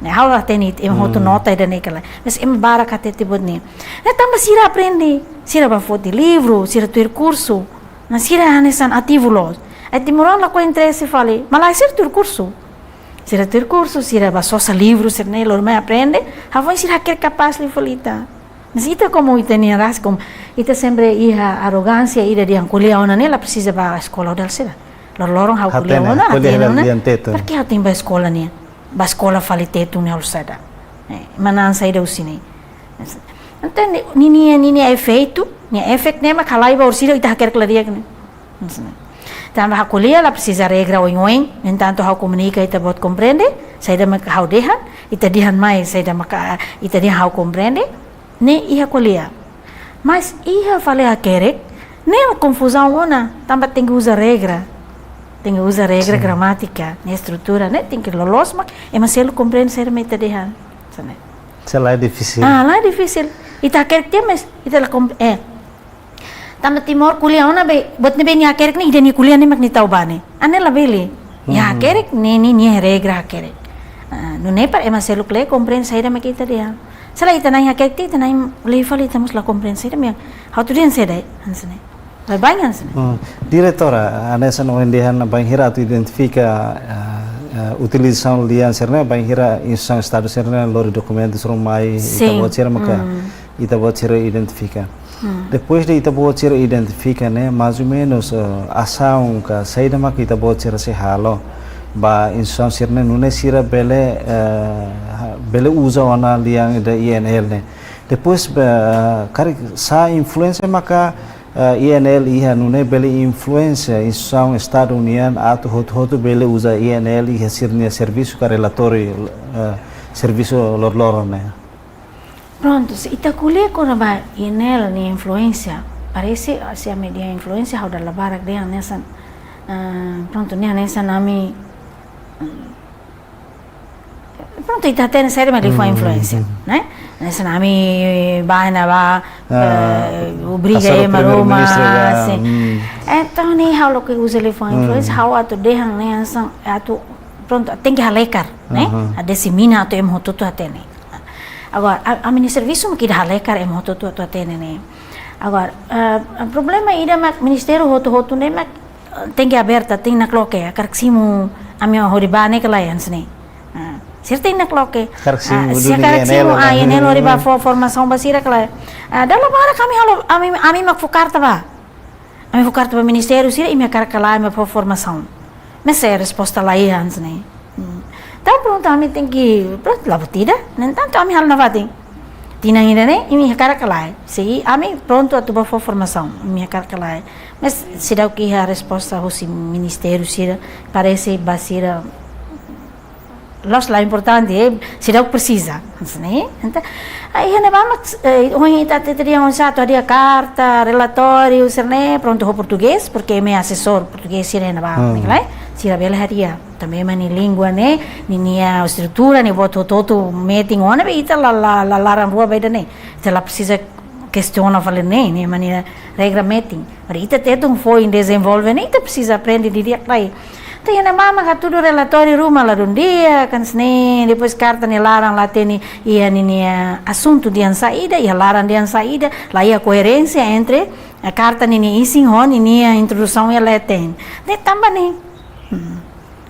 Ne'e, ha'u la hatene ita, ema hotu, hmm, nota ida-ne'e ka lae. Mais ema barak hatete buat ne'e. Ne'e tanba sira aprende, sira bá foti livru, sira tuir kursu. Ne'e sira hanesan ativu loos. Ai timoroan lakohi interese fali, malae sira tuir kursu. Sira tuir kursu, sira bá sosa livru, sira-ne'e lori mai aprende, ha'u foin sira hakerek kapás liu fali ita. Mais ita komu ita-nia ras, komu ita sempre iha arogánsia ida dehan ko'alia ona ne'e la presiza bá eskola hodi halo saida. Loroloron ha'u ko'alia ona, hatene, ko'alia hatene ona, lian Tetun. Para que ha'u tenke bá eskola nian? Bá eskola fali Tetun ne'e halo saida? Eh, manán saida husi ne'e? Entaun, ni-, ninia, ninia efeitu, nia efek ne'e mak halai ba orsida ita hakerek la di'ak ne'e. Tanba ha'u ko'alia la presiza regra oin-oin, no entantu ha'u komunika ita-boot komprende, saida mak ha'u dehan, ita dehan mai, saida mak ita dehan ha'u komprende, ne'e iha ko'alia. Mais iha fali hakerek, ne'e konfuzaun ona, tanba tenke uza regra. Tenke uza regra, sin, gramátika, ne'e estrutura, ne'e tenke loloos mak ema seluk komprende saida mak ita dehan. Hanesan ne'e. Se la difisil. Ah, la difisil. Ita hakerek tiha, mais ita la kom-, eh. Tanba Timor ko'alia ona be, buat ne'ebé nia hakerek ne'e, ida nia ko'alia ne'e mak nia tau ba ne'e. Hanesan ne'e labele. Nia hakerek ne'e, nia, nia regra hakerek. Ah, nune'e para ema seluk lee komprende saida mak ita dehan. Se la ita na'in hakerek tiha, ita na'in lee fali, ita mós la komprende saida mak ha'u atu dehan saida, hanesan ne'e. Baibain hanesan ne'e. Hmm. Diretora, hanesan ohin dehan bainhira atu identifika, eh, eh, utilizasaun lian sira-ne'e, bainhira instituisaun Estadu sira-ne'e lori dokumentus ruma mai, ita-boot sira maka, ita-boot sira identifika. Hmm. Depois de ita-boot sira identifika ne'e, mais ou menus, eh, asaun ka saida maka ita-boot sira sei halo ba instituisaun sira-ne'e, nune'e sira bele, eh, ha-, bele uza ona lian ida I N L ne'e. Depois, eh, karik sá influénsia maka, eh, I N L iha, nune'e bele influénsia instituisaun Estadu nian atu hotu-hotu bele uza I N L iha sira-nia servisu ka relatóriu, eh, servisu loroloron ne'e. Prontu, se ita ko'alia kona-ba I N L nia influénsia, parese, ah, se ami dehan influénsia, ha'u dala barak dehan hanesan, ah, prontu, ne'e hanesan ami, mm, prontu, ita hatene saida mak liafuan influénsia, ne'e? Hanesan ami bá iha ne'ebá, eh, obriga ema ruma, sin. Entaun ne'e ha'u loke uza liafuan influénsia, ha'u atu dehan ne'e hanesan, atu, prontu, tenke halekar, ne'e? Disemina atu ema hotu-hotu hatene. Agora, a, ami-nia servisu mak ida halekar ema hotu-hotu atu hatene ne'e. Agora, eh, problema ida mak ministériu hotu-hotu ne'e mak, eh, tenke aberta, tenke nakloke, hakarak simu ami hodi bá ne'e ka lae hanesan ne'e. Ah, sira tenke nakloke. Hakarak simu, ah, sira hakarak simu, ah, I N L hodi bá fó formasaun ba sira ka lae. Ah, dala barak ami halo, ami, ami mak fó karta bá. Ami fó karta ba ministériu sira, imi hakarak ka lae, ami fó formasaun. Mais resposta la iha hanesan ne'e. Hmm. Entaun prontu, ami tenke, prontu, la buat ida. No entantu, ami halo nafatin. Tinan ida-ne'e, imi hakarak ka lae. Se ami prontu atu bá fó formasaun, imi hakarak ka lae. Mais seidauk iha resposta husi ministériu sira, parese ba sira la'ós la importante, eh, seidauk presiza, hanesan ne'e. Entaun, ah, iha ne'ebá mak, eh, ohin ita hatete dehan oinsá atu hadi'a karta, relatóriu, sira-ne'e, prontu, ho portugés, porque ema asesór portugés sira iha ne'ebá, ne'e ka lae, sira bele hadi'a. Tanba ema nia língua ne'e, ninia estrutura ne'e, buat hotu-hotu metin ona be ita la, la, la laran rua ba ida-ne'e. Ita la presiza kestiona fali ne'e, ne'e ema nia regra metin. Maibé ita Tetun foin dezenvolve ne'e, ita presiza aprende didi'ak lai. Entaun iha ne'ebá mak hatudu relatóriu ruma ladún di'ak, hanesan ne'e, depois karta nia laran la hatene iha ninia asuntu dehan saida, iha laran dehan saida, la iha koerénsia entre, eh, karta ninia isin ho ninia introdusaun iha leten. Ne'e tanba ne'e. Hmm.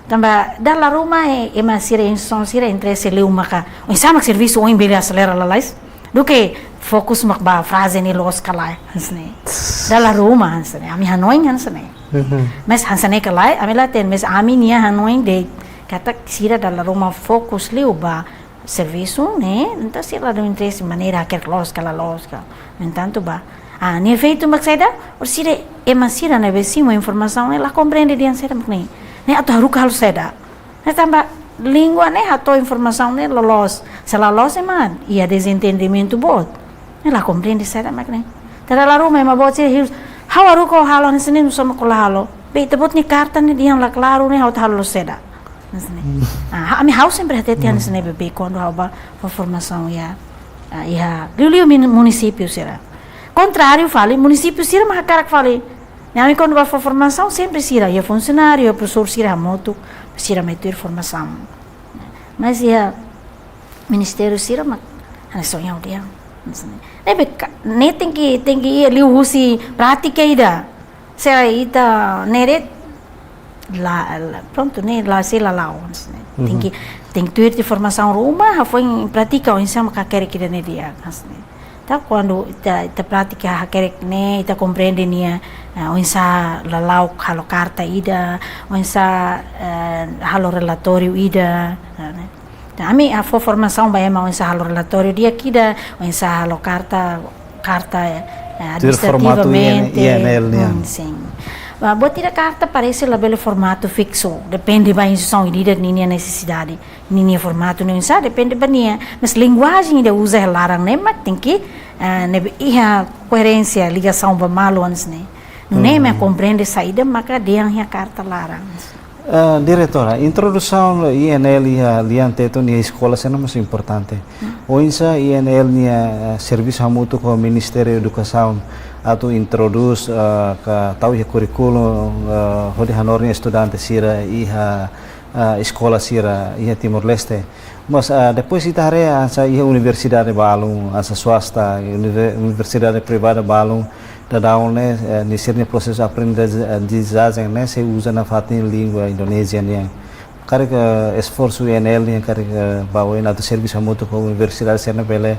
Tanba dala ruma, eh, ema sira instituisaun sira interese liu maka oinsá mak servisu oin bele aselera lalais. Duké fokus mak ba fraze ne'e loos ka lae, hanesan ne'e. Dala ruma hanesan ne'e, ami hanoin hanesan ne'e. Mhm. Mais hanesan ne'e ka lae, ami la hatene, mais ami-nia hanoin de'it katak sira dala ruma fokus liu ba servisu ne'e, entaun sira la dun interese maneira hakerek loos ka la loos ka. No entantu ba, ah, nia efeitu mak saida, orsida ema sira ne'ebé simu informasaun ne'e la komprende dehan saida mak ne'e. Ne'e atu haruka halo saida. Ne'e tanba língua ne'e hato'o informasaun ne'e loloos. Se la loos ema iha dezentendimentu boot. Ne'e la komprende saida mak ne'e. Dala ruma ema boot sira hirus, ha'u haruka halo hanesan ne'e, nusá mak ó la halo. Be ita-boot nia karta ne'e dehan la klaru ne'e, ha'u atu halo saida. Hanesan ne'e. Hmm. Ah, ha-, ami ha'u sempre hatete hanesan ne'e beibeik kuandu ha'u bá fó formasaun iha, ah, iha liuliu min-, munisípiu sira. Kontráriu fali, munisípiu sira mak hakarak fali. Ne'e ami kuandu bá fó formasaun sempre sira, iha funsionáriu, iha profesór sira hamutuk, sira mai tuir formasaun. Mais iha ministériu sira mak hanesan ohin ha'u dehan. Hanesan ne'e. Ne'ebé ka-, ne'e tenke, tenke iha liuhusi prátika ida. Se ita ne'e de'it la, la, prontu, ne'e la sei la la'o, hanesan ne'e. Mhm. Tenke, tenke tuir tiha formasaun ruma, hafoin pratika oinsá mak hakerek ida-ne'e di'ak, hanesan ne'e. Entaun kuandu ita, ita pratika hakerek ne'e, ita komprende nia, eh, oinsá lala'ok halo karta ida, oinsá, eh, halo relatóriu ida, eh, ne'e. Entaun ami fó formasaun ba ema oinsá halo relatóriu di'ak ida, oinsá halo karta, karta, eh, tuir formatu administrativamente. I N L nian. Hmm, sin. Ba, buat ida karta parese labele formatu fiksu, depende ba instituisaun ida-idak ninia nesesidade. Ninia formatu ne'e oinsá, depende ba nia. Mais linguajen ida uza iha laran ne'e mak tenke, eh, ne'ebé iha koerénsia, ligasaun ba malu hanesan ne'e. Nune'e ema komprende saida maka dehan iha karta laran. Eh, diretora, introdusaun I N L iha lian Tetun iha eskola sira-ne'e mós importante. Oinsá I N L nia, eh, servisu hamutuk ho Ministériu Edukasaun atu introdús, eh, ka tau iha kurríkulu, eh, hodi hanorin estudante sira iha, eh, eskola sira iha Timor-Leste. Mas, eh, depois ita haree hanesan iha universidade balun, hanesan swasta, univer-, universidade privada balun, daudaun ne'e, eh, nia sira-nia prosesu aprendizajen ne'e sei uza nafatin língua Indonézia nian. Karik esforsu I N L nian karik, eh, ba oin atu servisu hamutuk ho universidade sira-ne'e bele,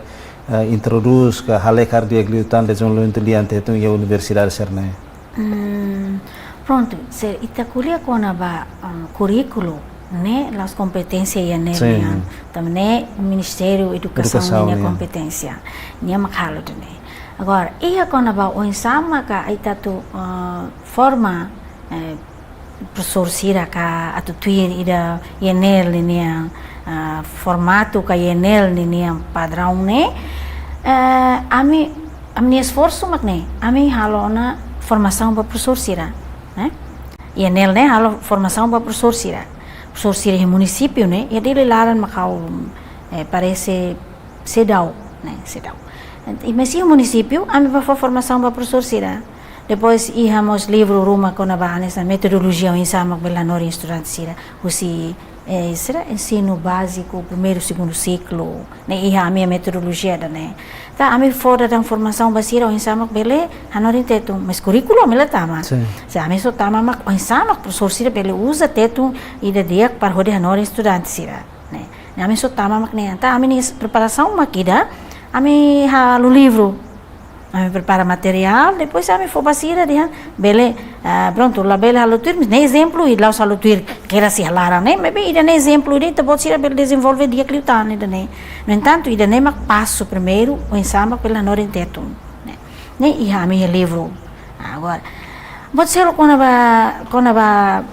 eh, introdús ka hale'u kaer di'ak liután dezenvolvimentu lian Tetun iha universidade sira-ne'e. Hmm, prontu, se ita ko'alia kona-ba, um, kurríkulu, ne'e la'ós kompeténsia I N L nian, tanba ne'e Ministériu Edukasaun nian kompeténsia. Nia mak halo ida-ne'e. Agora, iha kona-ba oinsá maka ita atu, uh, forma, eh, profesór sira ka atu tuir ida I N L nian, ah, formatu ka I N L nian padraun ne'e, eh, ami, ami-nia esforsu mak ne'e, ami halo ona formasaun ba profesór sira, ne'e? I N L ne'e halo formasaun ba profesór sira. Profesór sira iha munisípiu ne'e, iha Dili laran mak ha'u, eh, parese seidauk, ne'e, seidauk. I mais iha munisípiu, ami bá fó formasaun ba profesór sira. Depois iha mós livru ruma kona-ba hanesan metodolojia oinsá mak bele hanorin estudante sira husi, eh, sira ensinu báziku, primeiru, segundu siklu, ne'e iha ami-nia metodolojia ida-ne'e. Entaun ami fó daudaun formasaun ba sira oinsá mak bele hanorin Tetun, mais kurríkulu ami la tama. Sin. Se ami só tama mak oinsá mak profesór sira bele uza Tetun ida di'ak para hodi hanorin estudante sira. Ne'e, ne'e ami só tama mak ne'e. Entaun ami-nia preparasaun mak ida, ami halo livru. Ami prepara materiál, depois ami fó ba sira dehan, bele, ah, prontu, labele halo tuir, mas ne'e ezemplu, i la'ós halo tuir, kedas iha laran ne'e, maibé ida-ne'e ezemplu, ida ita-boot sira bele dezenvolve di'ak liután ida-ne'e. No entantu, ida-ne'e mak pasu primeiru, oinsá mak bele hanorin Tetun. Ne'e, ne'e iha ami-nia livru. Agora, buat seluk kona-ba, kona-ba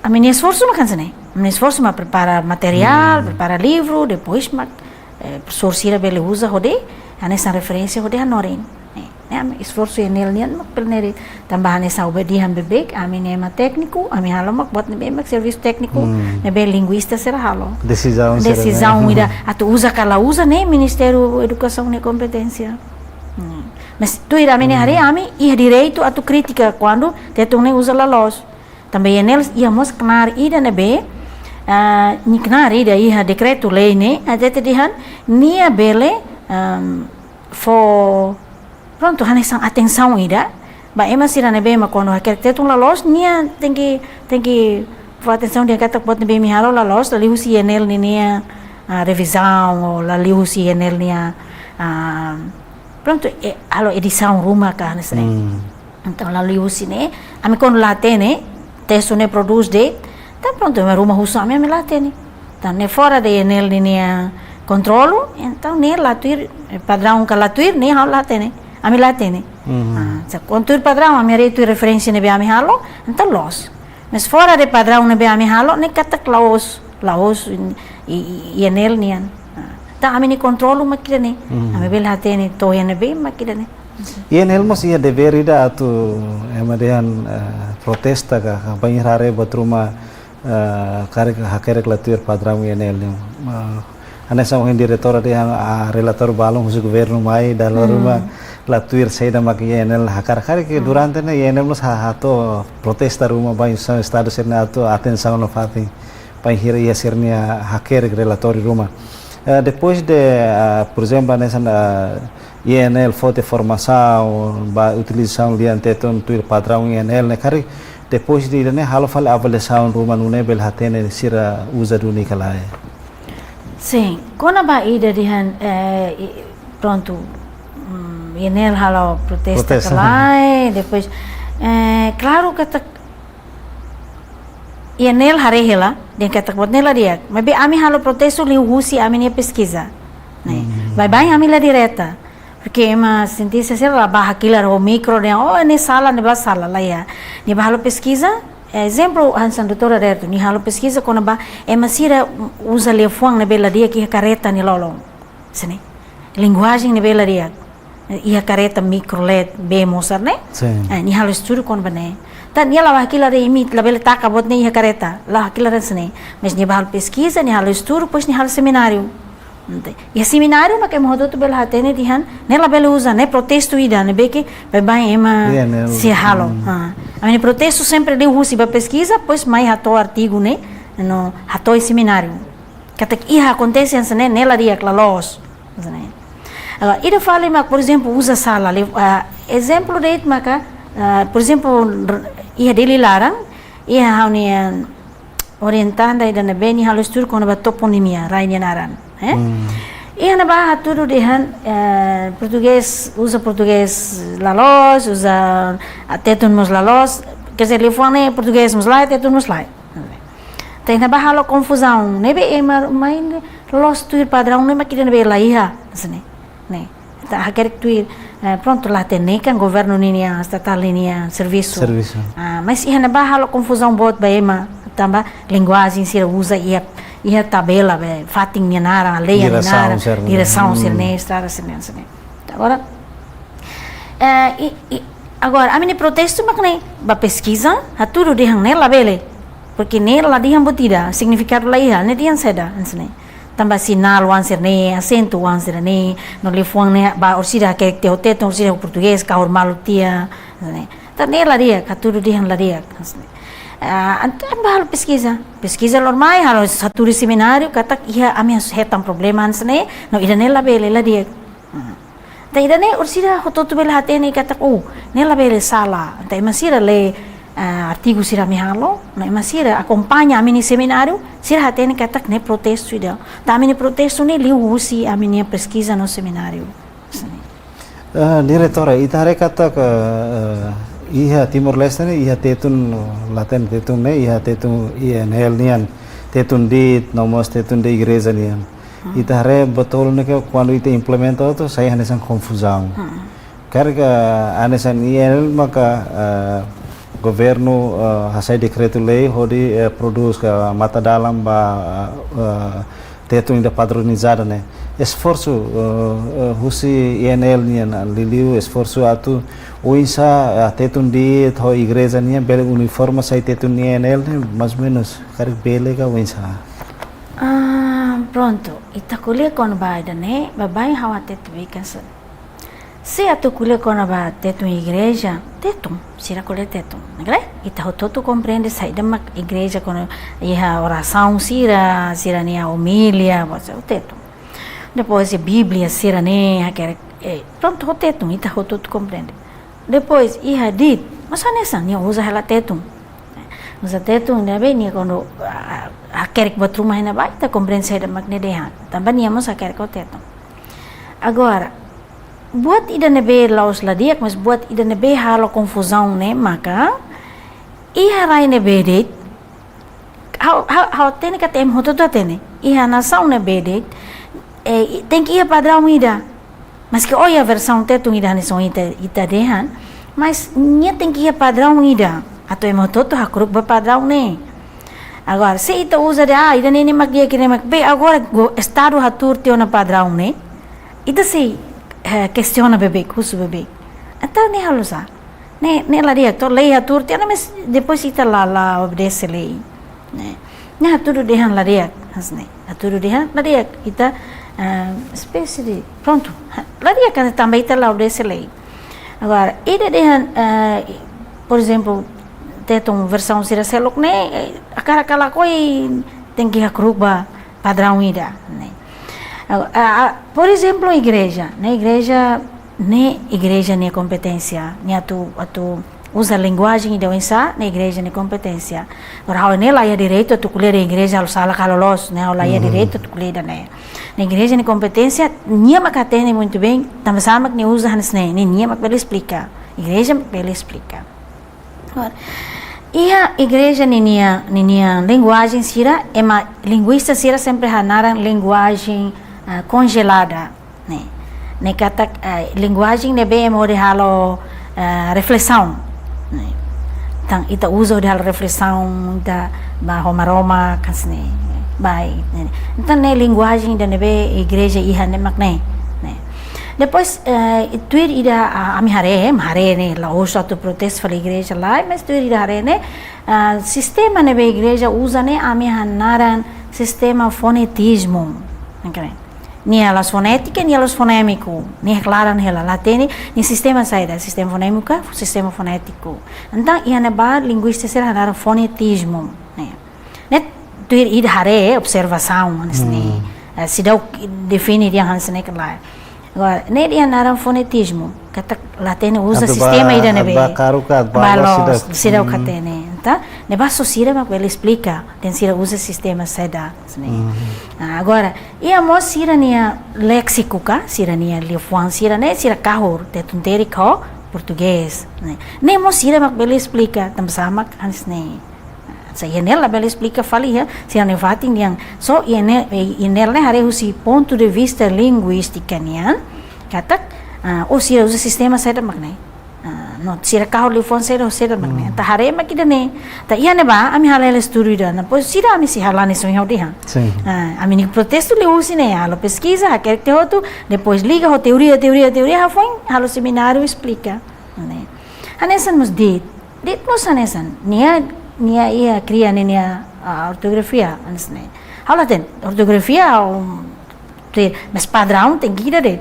ami-nia esforsu mak hanesan ne'e. Ami-nia esforsu mak prepara materiál, prepara livru, depois mak, eh, profesór sira bele uza hodi, hanesan referénsia hodi hanorin. Ne'e, ne'e ami esforsu I N L nian mak bele ne'e de'it. Tanba hanesan ohin dehan beibeik, ami ne'e ema tékniku, ami halo mak buat ne'ebé mak servisu tékniku, ne'ebé linguista sira halo. Desizaun sira ne'e. Desizaun ida, atu uza ka la uza ne'e Ministériu Edukasaun nia kompeténsia. Hmm. Mas tuir ami-nia haree, ami iha direitu atu kritika kuandu Tetun ne'e uza la loos. Tanba I N L iha mós knaar ida ne'ebé, ah, nia knaar ida iha dekretu lei ne'e, hatete dehan, nia bele, ehm, fó, prontu, hanesan atensaun ida ba ema sira ne'ebé mak kuandu hakerek Tetun la loos, nia tenke, tenke fó atensaun dehan katak buat ne'ebé imi halo la loos, la liuhusi I N L ninia, ah, revizaun, ou la liuhusi I N L nia, ah, prontu, eh, halo edisaun ruma ka hanesan ne'e. Hmm. Entaun la liuhusi ne'e, ami kuandu la hatene, testu ne'e prodús de'it, entaun prontu, ami ruma husu ami, ami la hatene. Entaun ne'e fora de I N L ninia kontrolu, entaun ne'e la tuir, eh, padraun ka la tuir, ne'e ha'u la hatene, ami la hatene. Mhm. Ah, se kuandu tuir padraun, ami haree tuir referénsia ne'ebé ami halo, entaun loos. Mas fora de padraun ne'ebé ami halo, ne'e katak la'ós, la'ós I, I, I N L nian. Ah, entaun ami-nia kontrolu mak ida-ne'e. Mhm. Ami bele hatene to'o iha ne'ebé mak ida-ne'e. I N L mós iha devér ida atu ema dehan, eh, protesta ka, ka bainhira haree buat ruma, eh, karik hakerek la tuir padraun I N L nian. Eh, hanesan ohin diretora dehan, ah, relatóriu balun husi governu mai, dala ruma la tuir saida mak I N L hakarak. Karik durante ne'e I N L mós ha-, hato'o protesta ruma ba instituisaun Estadu sira-ne'e atu atensaun nafatin bainhira iha sira-nia hakerek relatóriu ruma. Eh, depois de, ah, por ezemplu, hanesan, ah, I N L fó tiha formasaun ba utilizasaun lian Tetun tuir padraun I N L ne'e, karik depois de ida-ne'e halo fali avaliasaun ruma nune'e bele hatene sira uza duni ka lae. Sin, kona-ba ida dehan, eh, i-, prontu, mm, I N L halo protesta ka lae, depois, eh, klaru katak I N L haree hela, dehan katak buat ne'e la di'ak. Maibé ami halo protestu liuhusi ami-nia peskiza. Ne'e. Hmm. Baibain ami la direta. Porque ema sientista sira la bá hakilar ho mikro dehan, oh, ne'e sala, ne'ebá sala, la iha. Nia bá halo peskiza, eh, ezemplu, hanesan doutora Derto, nia halo peskiza kona-ba ema sira uza liafuan ne'ebé la di'ak iha kareta nia lolon. Sini. Linguajen ne'ebé la di'ak. iha kareta mikro leet bee mosar ne'e. Sin. Eh, nia halo estudu kona-ba ne'e. Tan nia la hakilar de'it imi labele taka buat ne'e iha kareta. La hakilar de'it hanesan ne'e. Mas nia bá halo peskiza, nia halo estudu, depois nia halo semináriu. Entaun, iha semináriu mak ema hotu-hotu bele hatene dehan, ne'e labele uza, ne'e protestu ida, ne'ebé ke baibain ema Iya, ne'e sei uza. halo. Hmm. Ah, ami-nia protestu sempre liuhusi bá peskiza, depois mai hato'o artigu ne'e, no hato'o iha semináriu. Katak iha akontese hanesan ne'e, ne'e la di'ak, la loos. Hanesan ne'e. Agora, ida fali mak, por ezemplu, uza sala, li-, ah, ezemplu de'it maka, ah, por ezemplu, r-, iha Dili laran, iha ha'u-nia orientanda ida ne'ebé nia halo estudu kona-ba toponimia, rai nia naran, eh? Hmm. Iha ne'ebá hatudu dehan, eh, portugés, uza portugés la loos, uza, ah, tetun mós la loos, quer dizer, liafuan ne'e portugés mós lae, tetun mós lae. Entaun ne'ebá halo konfuzaun, ne'ebé ema mai ne'e loos tuir padraun ne'e mak ida ne'ebé la iha, hanesan ne'e. Ne'e. Entaun hakerek tuir, eh, prontu, la hatene kan governu ninia, estatál ninia servisu. Servisu. Ah, mas iha ne'ebá halo konfuzaun boot ba ema, tanba linguajen sira uza iha, iha tabela be, fatin nia naran, aldeia nia Diresaun naran, sira-ne'e. diresaun Hmm. sira-ne'e, estrada sira-ne'e, sira-ne'e. Agora, eh, i, i, agora, ami-nia protestu mak ne'e, bá peskiza, hatudu dehan ne'e labele. Porque ne'e la dehan buat ida, signifikadu la iha, ne'e dehan saida, hanesan ne'e. Tanba sinál oan sira-ne'e, asentu oan sira-ne'e, no liafuan ne'e, ba orsida hakerek tiha ho tetun, orsida ho portugés, kahur malu tiha, hanesan ne'e. Entaun ne'e la di'ak, hatudu dehan la di'ak, hanesan ne'e. Ah, entaun bá halo peskiza. Peskiza loromai, halo hatudu semináriu, katak iha ami hetan problema hanesan ne'e, no ida-ne'e labele, la di'ak. Hmm. Entaun ida-ne'e orsida hotu-hotu bele hatene katak, oh, ne'e labele, sala. Entaun ema sira lee, ah, artigu sira ami halo, no ema sira akompaña ami-nia semináriu, sira hatene katak ne'e protestu ida. Entaun ami-nia protestu ne'e liuhusi ami-nia peskiza no semináriu. Ah, diretora, ita haree katak, eh, iha Timor-Leste ne'e, iha tetun, la hatene tetun ne'e, iha tetun I N L nian, tetun de'it, no mós tetun de igreja nian. Hmm. Ita haree betul ne'e ke kuandu ita implementa hotu, sai hanesan konfuzaun. Hmm. Karik hanesan I N L maka, eh, governu, eh, hasai dekretu-lei hodi, eh, prodús ka mata-dalan ba, eh, tetun ida padronizada ne'e. Esforsu, eh, eh, husi I N L nian, liuliu esforsu atu oinsá, eh, tetun de'it ho igreja nian bele uniforme sai tetun I N L ne'e, mais ou menos, karik bele ka oinsá? Ah, prontu. Ita ko'alia kona-ba ida-ne'e, baibain ha'u hatete beikan se. Se atu ko'alia kona-ba tetun igreja, tetun, sira ko'alia tetun. Ne'e ka lae? Ita hotu-hotu komprende saida mak igreja kona iha orasaun sira, sira-nia omilia, buat sira tetun. Depois iha Bíblia sira-ne'e, hakerek, eh, prontu, ho tetun, ita hotu-hotu komprende. Depois, iha de'it, mós hanesan, nia uza hela tetun. Uza tetun, ne'ebé nia kuandu, ah, hakerek buat ruma iha ne'ebá, ita komprende saida mak nia dehan. Tanba nia mós hakerek ho tetun. Agora, buat ida ne'ebé la'ós la di'ak, mas buat ida ne'ebé halo konfuzaun ne'e maka, iha rai ne'ebé de'it, ha'u, ha'u, ha'u hatene katak ema hotu-hotu hatene. Iha nasaun ne'ebé de'it, eh, i-, tenke iha padraun ida. Maske ohin versaun tetun ida hanesan ita, ita dehan, mas nia tenke iha padraun ida. Atu ema hotu-hotu hakru'uk ba padraun ne'e. Agora, se ita uza dehan, ah, ida-ne'e ne'e mak di'ak, ida-ne'e mak, be, agora go-, Estadu hatuur tiha ona padraun ne'e, ita sei, eh, kestiona beibeik, husu beibeik. Entaun ne'e halo sá? Ne'e, ne'e la di'ak, to lei hatuur tiha ona, mas depois ita la, la obedese lei. Ne'e. Ne'e hatudu dehan la di'ak, hanesan ne'e. Hatudu dehan la di'ak, ita, ah, espésie de, prontu. Ha, la di'ak kan tanba ita la obedese lei. Agora, ida dehan, ah, por ezemplu, tetun versaun sira seluk ne'e, eh, hakarak ka lakohi tenke hakru'uk ba padraun ida, ne'e. Ah, ah, ah, por ezemplu, igreja, ne'e, igreja, ne'e igreja nia kompeténsia, nia atu, atu uza linguajen ida oinsá, ne'e igreja nia kompeténsia. Agora, ha'u ne'e la iha direitu atu ko'alia dehan igreja halo sala ka halo loos, ne'e ha'u la iha Mhm. direitu atu ko'alia ida-ne'e. Ne'e igreja nia kompeténsia, nia mak hatene muito bem, tanba sá mak nia uza hanesan ne'e, ne'e nia mak bele esplika. Igreja mak bele esplika. Agora, iha igreja ninia, ninia linguajen sira, ema linguista sira sempre hanaran linguajen, ah, konjelada, ne'e. Ne'e katak, ah, linguajen ne'ebé ema hodi halo, ah, reflesaun, ne'e. Entaun ita uza hodi halo reflesaun, ita bá ho Maromak, hanesan ne'e, bá, ne'e. Entaun ne'e linguajen ida ne'ebé igreja iha ne'e mak ne'e, ne'e. Depois, eh, tuir ida, ah, ami haree, haree ne'e, la'ós atu protestu fali igreja lae, mas tuir ida haree ne'e, ah, sistema ne'ebé igreja uza ne'e, ami hanaran sistema fonetizmu. Oke. Nia la'ós fonétika, nia la'ós fonémiku, nia klaran hela, la hatene, nia sistema saida, sistema fonémiku, sistema fonétiku. Entaun, iha ne'ebá linguista sira hanaran fonetizmu, ne'e. Ne'e tuir ida haree, observasaun, hanesan ne'e. Hmm. Eh, seidauk define dehan hanesan ne'e ka lae. Agora, ne'e dehan naran fonetizmu, katak la hatene uza Atu sistema ba, ida ne'ebé. Ba karu ka, ba Ba loos, loos, seidauk. Seidauk Hmm. hatene. Entaun, ne'ebá só sira mak bele esplika, dehan sira uza sistema saida, hanesan ne'e. Hmm. Ah, agora, iha mós sira-nia léksiku ka, sira-nia liafuan sira-ne'e, sira kahur, Tetun Terik ho portugés, ne'e. Ne'e mós sira mak bele esplika, tanba sá mak hanesan ne'e. Se INL labele esplika fali iha, sira-nia fatin dehan, só INL, eh, INL ne'e haree husi pontu de vista linguístika nian, katak, ah, oh, sira uza sistema saida mak ne'e. Ah, no, sira kahur liafuan saida, saida mak ne'e. Hmm. Entaun haree mak ida-ne'e. Entaun iha ne'ebá, ami halo hela estudu ida-ne'e. Depois sira ami sei halo hanesan sira hodi ha. Sin. Ah, ami-nia protestu liuhusi ne'e, halo peskiza, hakerek tiha hotu, depois liga ho teoria, teoria, teoria, hafoin, halo semináriu, esplika. Ne'e. Hanesan mós de'it, de'it mós hanesan. Nia, nia iha kria ne'e nia, ah, ortografia, hanesan ne'e. Ha'u la hatene, ortografia, um, te, mas padraun tenke ida de'it.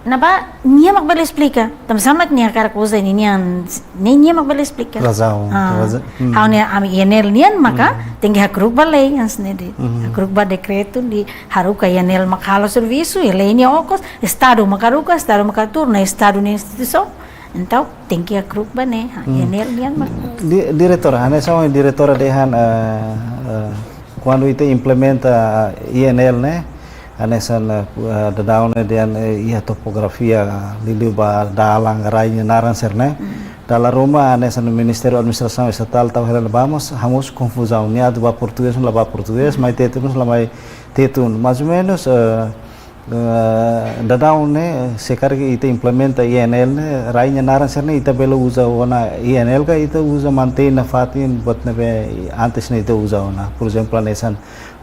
Ne'ebá, nia mak bele esplika. Tanba sá mak nia hakarak uza ne'e nian, ne'e nia mak bele esplika. Razaun, Ah. raza-, hmm. Ha'u-nia ami INL nian maka, Hmm. tenke hakru'uk ba lei, hanesan ne'e de'it. Hmm. Hakru'uk ba dekretu, dehan haruka INL mak halo servisu, i lei nia okos, Estadu mak haruka, Estadu mak atur, ne'e Estadu nia instituisaun. Entaun, tenke hakru'uk ba ne'e, ha, Hmm. INL nian mak. Di-, diretora, hanesan diretora dehan, eh, eh, kuandu ita implementa, eh, INL ne'e, hanesan, eh, eh, daudaun ne'e dehan, eh, iha topografia, liuliu ba dalan, rai nia naran sira-ne'e. Hmm. Dala ruma, hanesan Ministériu Administrasaun Estatál tau hela ne'ebá mós, hamosu konfuzaun, nia atu ba portugés, la ba portugés, Hmm. mai Tetun, la mai Tetun. Mais ou menus, eh, Eh, daudaun ne'e, se karik ita implementa INL ne'e, rai nia naran sira-ne'e ita bele uza ona INL ka ita uza mantein nafatin buat ne'ebé antes ne'e ita uza ona. Por ezemplu, hanesan,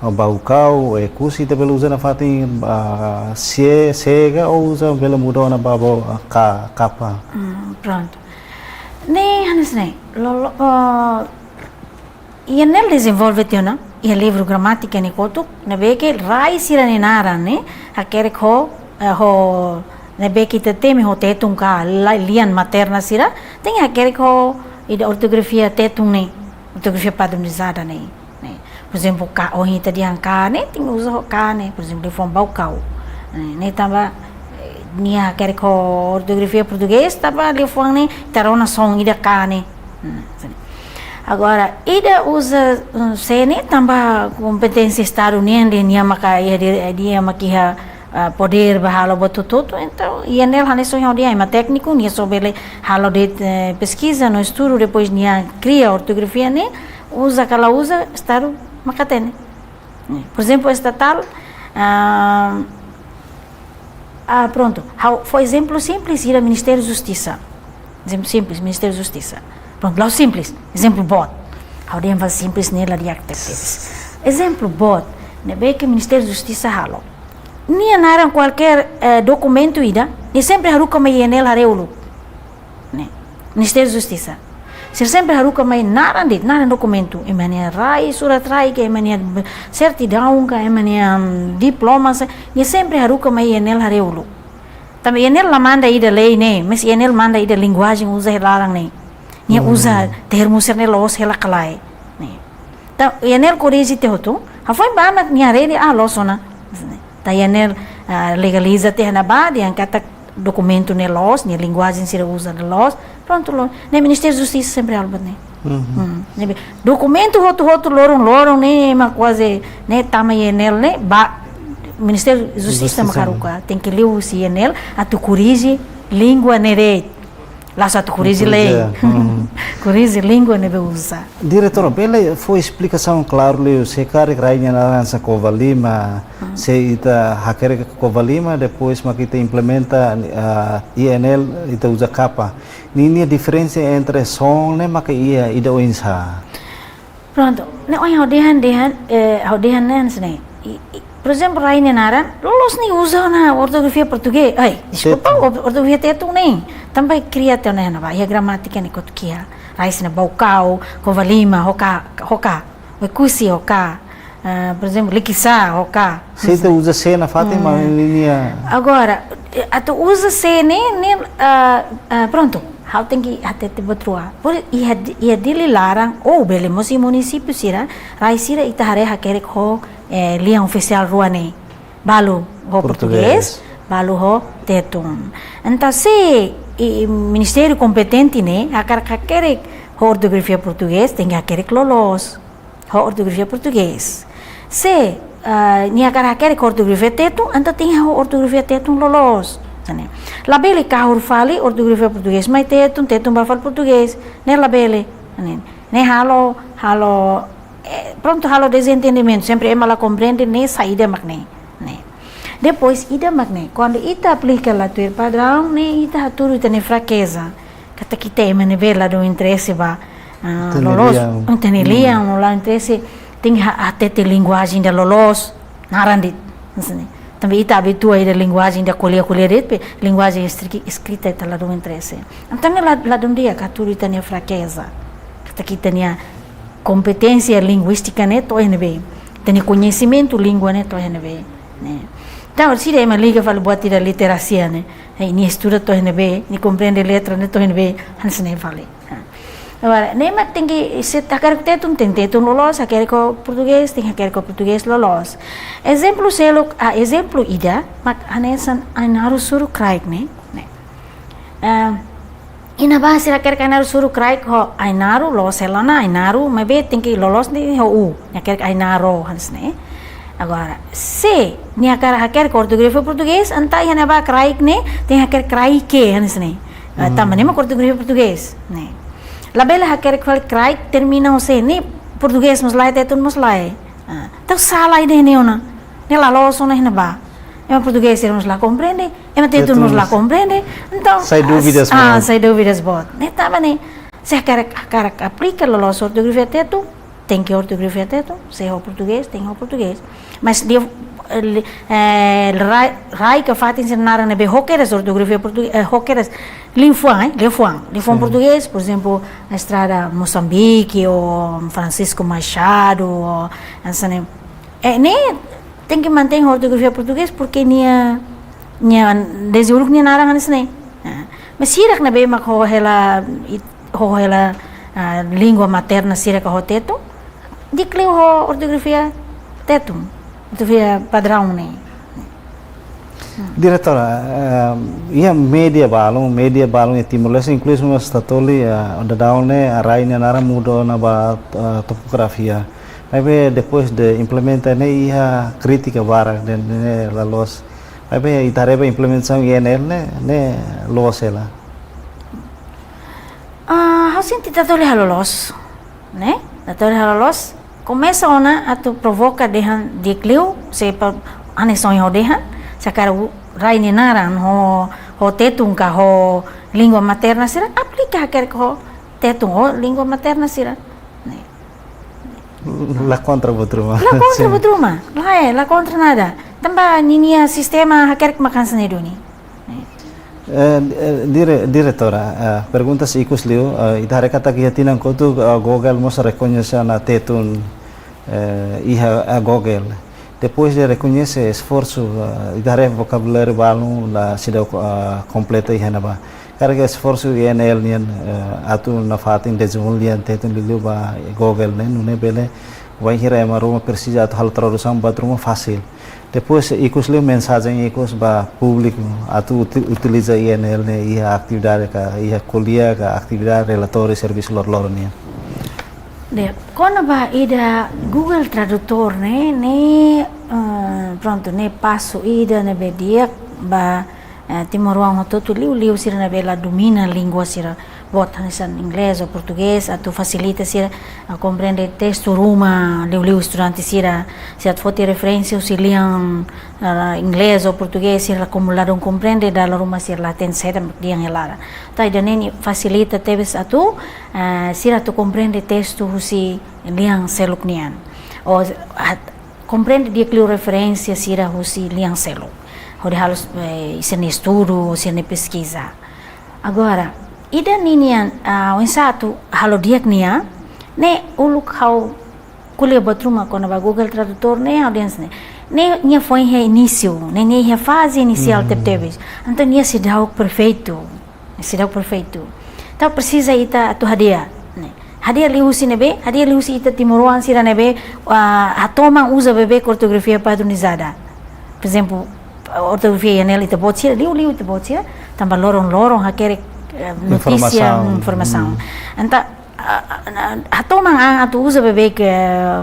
ah, Baucau, Oekusi ita bele uza nafatin, ah, se, sega ou uza bele muda ona ba, ba, ah, ka, kapa. Hmm, prontu. Ne'e, hanesan ne'e, lolo, ah, INL dezenvolve tiha ona, iha livru gramátika ne'e kotuk, ne'ebé ke rai sira-nia naran ne'e, hakerek ho, eh, ho, ne'ebé ke ita temi ho Tetun ka la-, lian materna sira, tenke hakerek ho ida ortografia Tetun ne'e, ortografia padronizada ne'e, ne'e. Por ezemplu, ka, ohin ita dehan ka ne'e, tenke uza ho ka ne'e, por ezemplu, liafuan Baucau. Ne'e, ne'e tanba, eh, nia hakerek ho ortografia portugés, tanba liafuan ne'e, ita rona son ida ka ne'e. Hmm, sin. Agora, ida uza, hum, se ne'e tanba kompeténsia Estadu nian dehan nia maka iha, dehan nia maka iha, ah, podér ba halo buat hotu-hotu, entaun, INL hanesan ohin ha'u dehan, ema tékniku, nia só bele halo de'it, eh, peskiza no estudu, depois nia kria ortografia ne'e, uza ka la uza, Estadu maka hatene. Por ezemplu, Estatál, ah, Ah, prontu. Ha'u fó ezemplu simples, ida Ministériu Justisa. Ezemplu simples, Ministériu Justisa. Prontu, la'ós simples. Ezemplu boot. Ha'u dehan fó simples ne'e la di'ak tebes. Ezemplu boot, ne'ebé ke Ministériu Justisa halo. Nia naran kualkér, eh, dokumentu ida, nia sempre haruka mai INL haree uluk. Ne'e. Ministériu Justisa. Sira sempre haruka mai naran de'it, naran dokumentu. Ema nia rai, surat rai ka, ema nia sertidaun ka, ema nia, mm, diploma, se, nia sempre haruka mai INL haree uluk. Tanba INL la manda ida lei ne'e, mas INL manda ida linguajen uza iha laran ne'e. Nia Hmm. uza termu sira-ne'e loos hela ka lae. Ne'e. Entaun, INL korrije tiha hotu, hafoin ba mak nia haree dehan, ah, loos ona. Entaun INL, ah, legaliza tiha ona ba, dehan katak dokumentu ne'e loos, nia linguajen sira uza ne'e loos, prontu loos. Ne'e Ministériu Justisa sempre halo buat ne'e. Mhm. Hmm. Ne'ebé dokumentu hotu-hotu loron-loron ne'e, ema kuaze ne'e tama INL ne'e, ba Ministériu Justisa Justisa. mak haruka, tenke liuhusi INL, atu korrije língua ne'e de'it. La'ós atu korrije lei. Korrije, hmm. Korrije língua ne'ebé uza. Diretora, bele fó esplikasaun klaru liu, se karik rai nia naran hanesan Covalima, Hmm. se ita hakerek Covalima, depois mak ita implementa, ah, INL, ita uza kapa. Ninia diferensa entre son ne'e maka iha ida oinsá? Prontu, ne'e ohin ha'u dehan, dehan, eh, ha'u dehan ne'e hanesan ne'e. I, i, Por ezemplu, rai nia naran, loloos nia uza ona ortografia portugés. Ai, deskulpa, Tetun. Or-, ortografia Tetun ne'e. Tanba kria tiha ona iha ne'ebá, iha gramátika ne'e kotuk iha. Rai sira-ne'e Baucau, Covalima, ho K, ho K. Oekusi, ho K. Ah, por ezemplu, Likisá, ho K. Se ita uza C nafatin, Hmm. mas nia Agora, eh, atu uza C ne'e, ne'e, ah, ah, prontu. Ha'u tenke hatete buat rua. Por iha Di-, iha Dili laran, ou bele mós iha munisípiu sira, rai sira ita haree hakerek ho, eh, lian ofisiál rua ne'e. Balu ho Portugés. Portugés, balu ho Tetun. Entaun se, i, i ministériu kompetente ne'e, hakarak hakerek ho ortografia portugés, tenke hakerek loloos ho ortografia portugés. Se, ah, nia hakarak hakerek ho ortografia Tetun, entaun tenke ho ortografia Tetun loloos. Hanesan ne'e. Labele kahur fali ortografia portugés mai Tetun, Tetun bá fali portugés. Ne'e labele. Hanesan ne'e. Ne'e halo, halo, eh, prontu, halo dezentendimentu. Sempre ema la komprende ne'e saida mak ne'e. Ne'e. Depois, ida mak ne'e. Kuandu ita aplika la tuir padraun, ne'e ita hatudu ita-nia frakeza. Katak ita ema ne'ebé ladún interese ba, ah, Hatene loloos, lian. Hatene Hmm. lian, no la interese, tenke ha-, hatete linguajen ida loloos, naran de'it, hanesan ne'e. Tanba ita abitua ida linguajen ida ko'alia-ko'alia de'it, pe linguajen eskri-, eskrita ita ladún interese. Entaun ne'e la-, ladún di'ak, hatudu ita-nia frakeza. Katak ita-nia kompeténsia linguístika ne'e to'o iha ne'ebé. Ita-nia koñesimentu língua ne'e to'o iha ne'ebé. Ne'e. Entaun, sira ema liga fali buat ida literasia ne'e. Hei, nia estuda to'o iha ne'ebé, nia komprende letra ne'e to'o iha ne'ebé, hanesan ne'e fali. Ha. Agora, ne'e mak tenke, se ita hakerek ho Tetun, tenke Tetun loloos, hakerek ho portugés, tenke hakerek ho portugés loloos. Ezemplu seluk, ah, ezemplu ida, mak hanesan Ainaro Suru Kraik ne'e. Ne'e. Ah, iha ne'ebá sira hakerek Ainaro Suru Kraik ho Ainaro, loos hela ona Ainaro, maibé tenke loloos ne'e ho U, nia hakerek Ainaro, hanesan ne'e. Agora, se nia hakarak hakerek ortografia portugés, entaun iha ne'ebá Kraik ne'e, tenke hakerek Kraike, hanesan ne'e. Ah, Hmm. tanba ne'e mak ortografia portugés, ne'e. Labele hakerek fali Kraik termina ho C, ne'e portugés mós lae, Tetun mós lae. Ah, entaun sala ida ne'e ona. Ne'e la loos ona iha ne'ebá. Ema portugés sira mós la komprende, ema Tetun Tetun mós la mós. komprende. Entaun, Sai dúvidas, ah, mano. sai dúvidas boot. Ne'e tanba ne'e, se hakarak, hakarak aplika loloos ortografia Tetun, tenke ortografia Tetun, se ho portugés, tenke ho portugés. Mas lia, eh, li-, eh, rai, rai ka fatin sira naran ne'ebé ho kedas ortografia portugés, eh, ho kedas liafuan, eh, liafuan. Liafuan Sin. portugés, por ezemplu, estrada Mosambike, ou Francisco Machado, ou, hanesan ne'e. Eh, ne'e tenke mantein ortografia portugés, porque nia, nia, dezde uluk nia naran hanesan ne'e. Ah, mas sira ne'ebé mak ho hela, it-, ho hela, ah, língua materna sira ka ho Tetun, di'ak liu ho ortografia Tetun, ortografia padraun ne'e. Diretora, eh, iha média balun, média balun iha Timor-Leste, inkluzive mós Tatoli, eh, dadaun ne'e, rai nia naran muda ona ba, eh, topografia. Maibé depois de implementa ne'e iha krítika barak dehan ne'e la loos. Maibé ita haree ba implementasaun I N L ne'e, ne'e loos hela. Ah, ha'u sente Tatoli halo loos, ne'e? Tatoli halo loos. Komesa ona atu provoka dehan di'ak liu, se pa ane sonho dehan, se hakarak rai nia naran ho, ho Tetun ka ho língua materna sira, aplika hakerek ho Tetun ho língua materna sira. Ne'e. La kontra buat ruma. La kontra Sin. buat ruma. Lae, la kontra nada. Tanba ninia sistema hakerek mak hanesan ne'e duni. Eh, eh, dire-, diretora, eh, pergunta ikus liu, eh, ita haree katak iha tinan kotuk, eh, Google mós rekoñese ona Tetun, eh, iha, eh, Google. Depois de rekoñese esforsu, eh, ita haree vokabuláriu balun la seidauk, eh, kompleta iha ne'ebá. Karik esforsu I N L nian, eh, atu nafatin dezenvolve lian Tetun liuliu ba Google ne'e, nune'e bele bainhira ema ruma presiza atu halo tradusaun buat ruma fasil. Depois, ikus liu mensajen ikus ba públiku atu uti-, utiliza I N L ne'e iha atividade ka, iha ko'alia ka atividade relatóriu servisu loroloron nian. De, kona-ba ida Google Tradutor ne'e, ne'e, eh, prontu, ne'e pasu ida ne'ebé di'ak ba, eh, timoroan hotu-hotu liuliu sira ne'ebé la domina língua sira boot hanesan inglés ou portugés, atu fasilita sira, ah, komprende testu ruma, liuliu estudante sira, sira atu foti referénsia husi lian, ah, inglés ou portugés, sira la komu ladún komprende, dala ruma sira la hatene saida mak dehan iha laran. Entaun ida-ne'e fasilita tebes atu, ah, sira atu komprende testu husi lian seluk nian. Ou, ah, komprende di'ak liu referénsia sira husi lian seluk. Hodi halo, eh, sira-nia estudu, sira-nia peskiza. Agora, ida ninian, ah, oinsá atu halo di'ak nia, ne'e uluk ha'u ko'alia buat ruma kona-ba Google Tradutor ne'e, audiénsia ne'e. Ne'e nia foin iha inísiu, ne'e nia iha faze inisiál tebetebes. Entaun nia seidauk perfeitu. Seidauk perfeitu. Entaun presiza ita atu hadi'a, ne'e. Hadi'a liuhusi ne'ebé, hadi'a liuhusi ita timoroan sira ne'ebé, ah, hatoman uza beibeik ortografia padronizada. Por ezemplu, ortografia I N L ita-boot sira, liuliu ita-boot sira, tanba loron-loron hakerek, eh, notísia, informasaun. Hmm, informasaun. Entaun, ah, ah, ah, hatoman an atu uza beibeik, eh,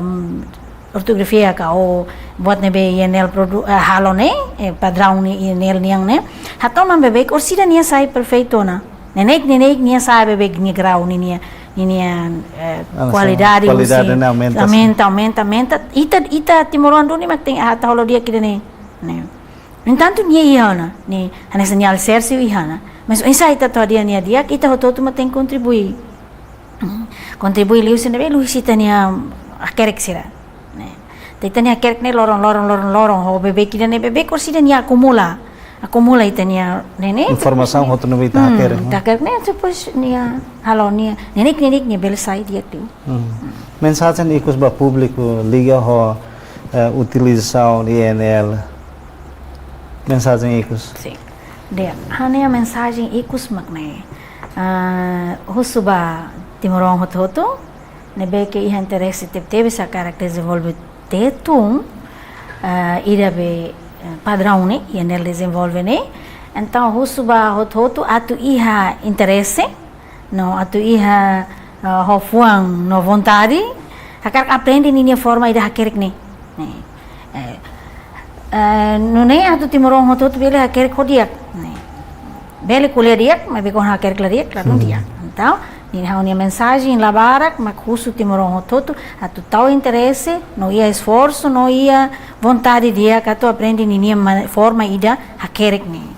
ortografia ka ou buat ne'ebé I N L produ-, eh, halo ne'e, eh, padraun ne'e I N L nian ne'e. Hatoman beibeik, orsida nia sai perfeitu ona. Neineik, neineik nia sai beibeik nia grau, nia, nia, nia, eh, ah, kualidade, kualidade husi ne'e aumenta, sin. Aumenta, aumenta, aumenta. Ita, ita timoroan duni mak tenke, ah, atu halo di'ak ida-ne'e. Ne'e. No entantu nia iha ona, ne'e, hanesan nia aliserse iha ona. Mas oinsá ita atu hadi'a nia di'ak, ita hotu-hotu mak tenke kontribui. Hmm. Kontribui liuhusi ne'ebé, liuhusi ita-nia hakerek sira. Ne'e. Ita, ita-nia hakerek ne'e loron, loron, loron, loron, ho beibeik ida-ne'e, beibeik orsida nia akumula. Akumula ita-nia ne'e ne'e. Informasaun hotu ne'ebé ita, hmm, hakerek, ita hakerek ne'e, depois nia halo nia, neineik, neineik nia bele sai di'ak liu. Hmm. Mensajen ikus ba públiku liga ho, eh, utilizasaun I N L. Mensajen ikus. Sin. Di'ak, ha'u-nia mensajen ikus mak ne'e. Ah, husu ba timoroan hotu-hotu ne'ebé ke iha interese tebetebes hakarak dezenvolve Tetun, ah, ida be, eh, padraun ne'e, I N L dezenvolve ne'e. Entaun, husu ba hotu-hotu atu iha interese, no atu iha, ah, ho fuan no vontade, hakarak aprende ninia forma ida hakerek ne'e. Ne'e. Eh, eh, nune'e atu timoroan hotu-hotu bele hakerek ho di'ak. Ne'e. Bele ko'alia di'ak, maibé kuandu hakerek la di'ak, la dún di'ak. Entaun, ne'e ha'u-nia mensajen la barak, mak husu timoroan hotu-hotu, atu tau interese, no iha esforsu, no iha vontade di'ak atu aprende ninia ma-, forma ida hakerek ne'e.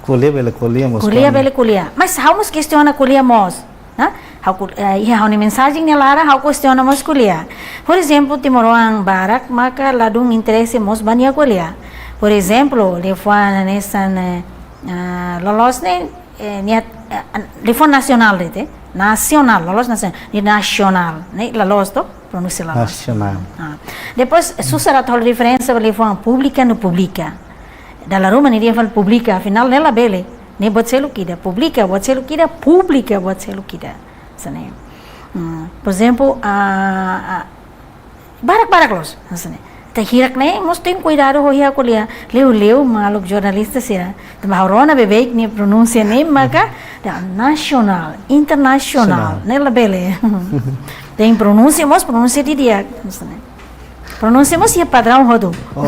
Ko'alia bele ko'alia mós. Ko'alia bele ko'alia. Mas ha'u mós kestiona ko'alia mós. Nah, ha'u ku-, eh, iha ha'u-nia mensajen nia laran, ha'u kestiona mós ko'alia. Por ezemplu, timoroan barak maka la dún interese mós ba nia ko'alia. Por ezemplu, liafuan hanesan, eh, ah, loloos ne'e, eh, nia, eh, an-, liafuan nasionál de'it, eh. Nasionál, loloos nasionál. Nia nasionál, ne'e loloos to, pronunsia loloos. Nasionál. Ah. Depois, susar atu halo diferensa ba liafuan públika no públika. Dala ruma nia dehan fali públika, afinál ne'e labele. Ne'e buat seluk ida, públika, buat seluk ida, públika, buat seluk ida. Hanesan ne'e. Hmm, por ezemplu, ah, ah, barak-barak loos, hanesan ne'e. Ita hirak ne'e, mós tenke kuidadu ho iha ko'alia. Liuliu, maluk jornalista sira. Tanba ha'u rona beibeik nia pronunsia ne'e, maka, da nasionál, internasionál, nasionál, ne'e labele. Tenke pronunsia, mós pronunsia didi'ak, hanesan ne'e. Pronunsia mós iha padraun hotu. Oh.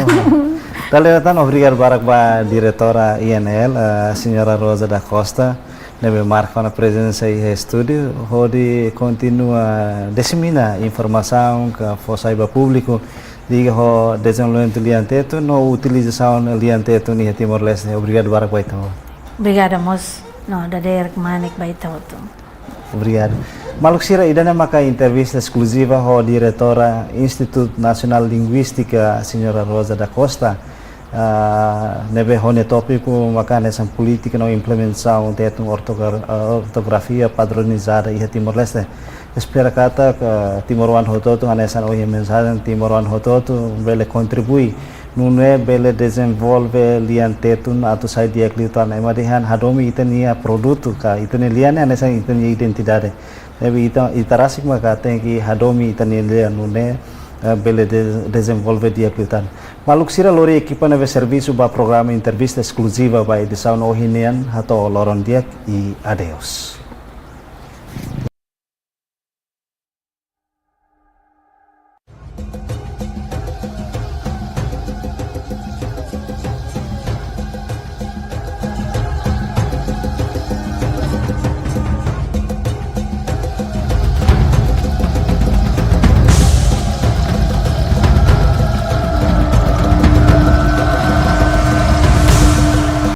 Dala ida tan, obrigadu barak ba diretora I N L, eh, señora Rosa da Costa, ne'ebé marka ona prezensa iha estúdiu, hodi kontinua disemina informasaun ka fó sai ba públiku, liga ho dezenvolvimentu lian Tetun no utilizasaun lian Tetun iha Timor-Leste. Obrigadu barak ba ita hotu. Obrigada mós, no, dadeer kmanek ba ita hotu. Obrigadu. Maluk sira, ida-ne'e maka entrevista eskluziva ho diretora Institutu Nasionál Linguístika, señora Rosa da Costa. Ah, ne'ebé ho nia tópiku maka hanesan polítika no implementasaun Tetun ortogra-, ah, ortografia padronizada iha Timor-Leste. Espera katak, ah, timoroan hotu-hotu, hanesan ohin mensajen timoroan hotu-hotu, bele kontribui nune'e bele dezenvolve lian Tetun atu sai di'ak liután. Ema dehan hadomi ita-nia produtu ka ita-nia lian ne'e hanesan ita-nia identidade. Ne'ebé ita, ita rasik maka tenke hadomi ita-nia lian nune'e, eh, bele de-, dezenvolve di'ak liután. Maluk sira, lori ekipa ne'ebé servisu ba programa entrevista eskluziva ba edisaun ohin nian, hato'o loron di'ak i adeus.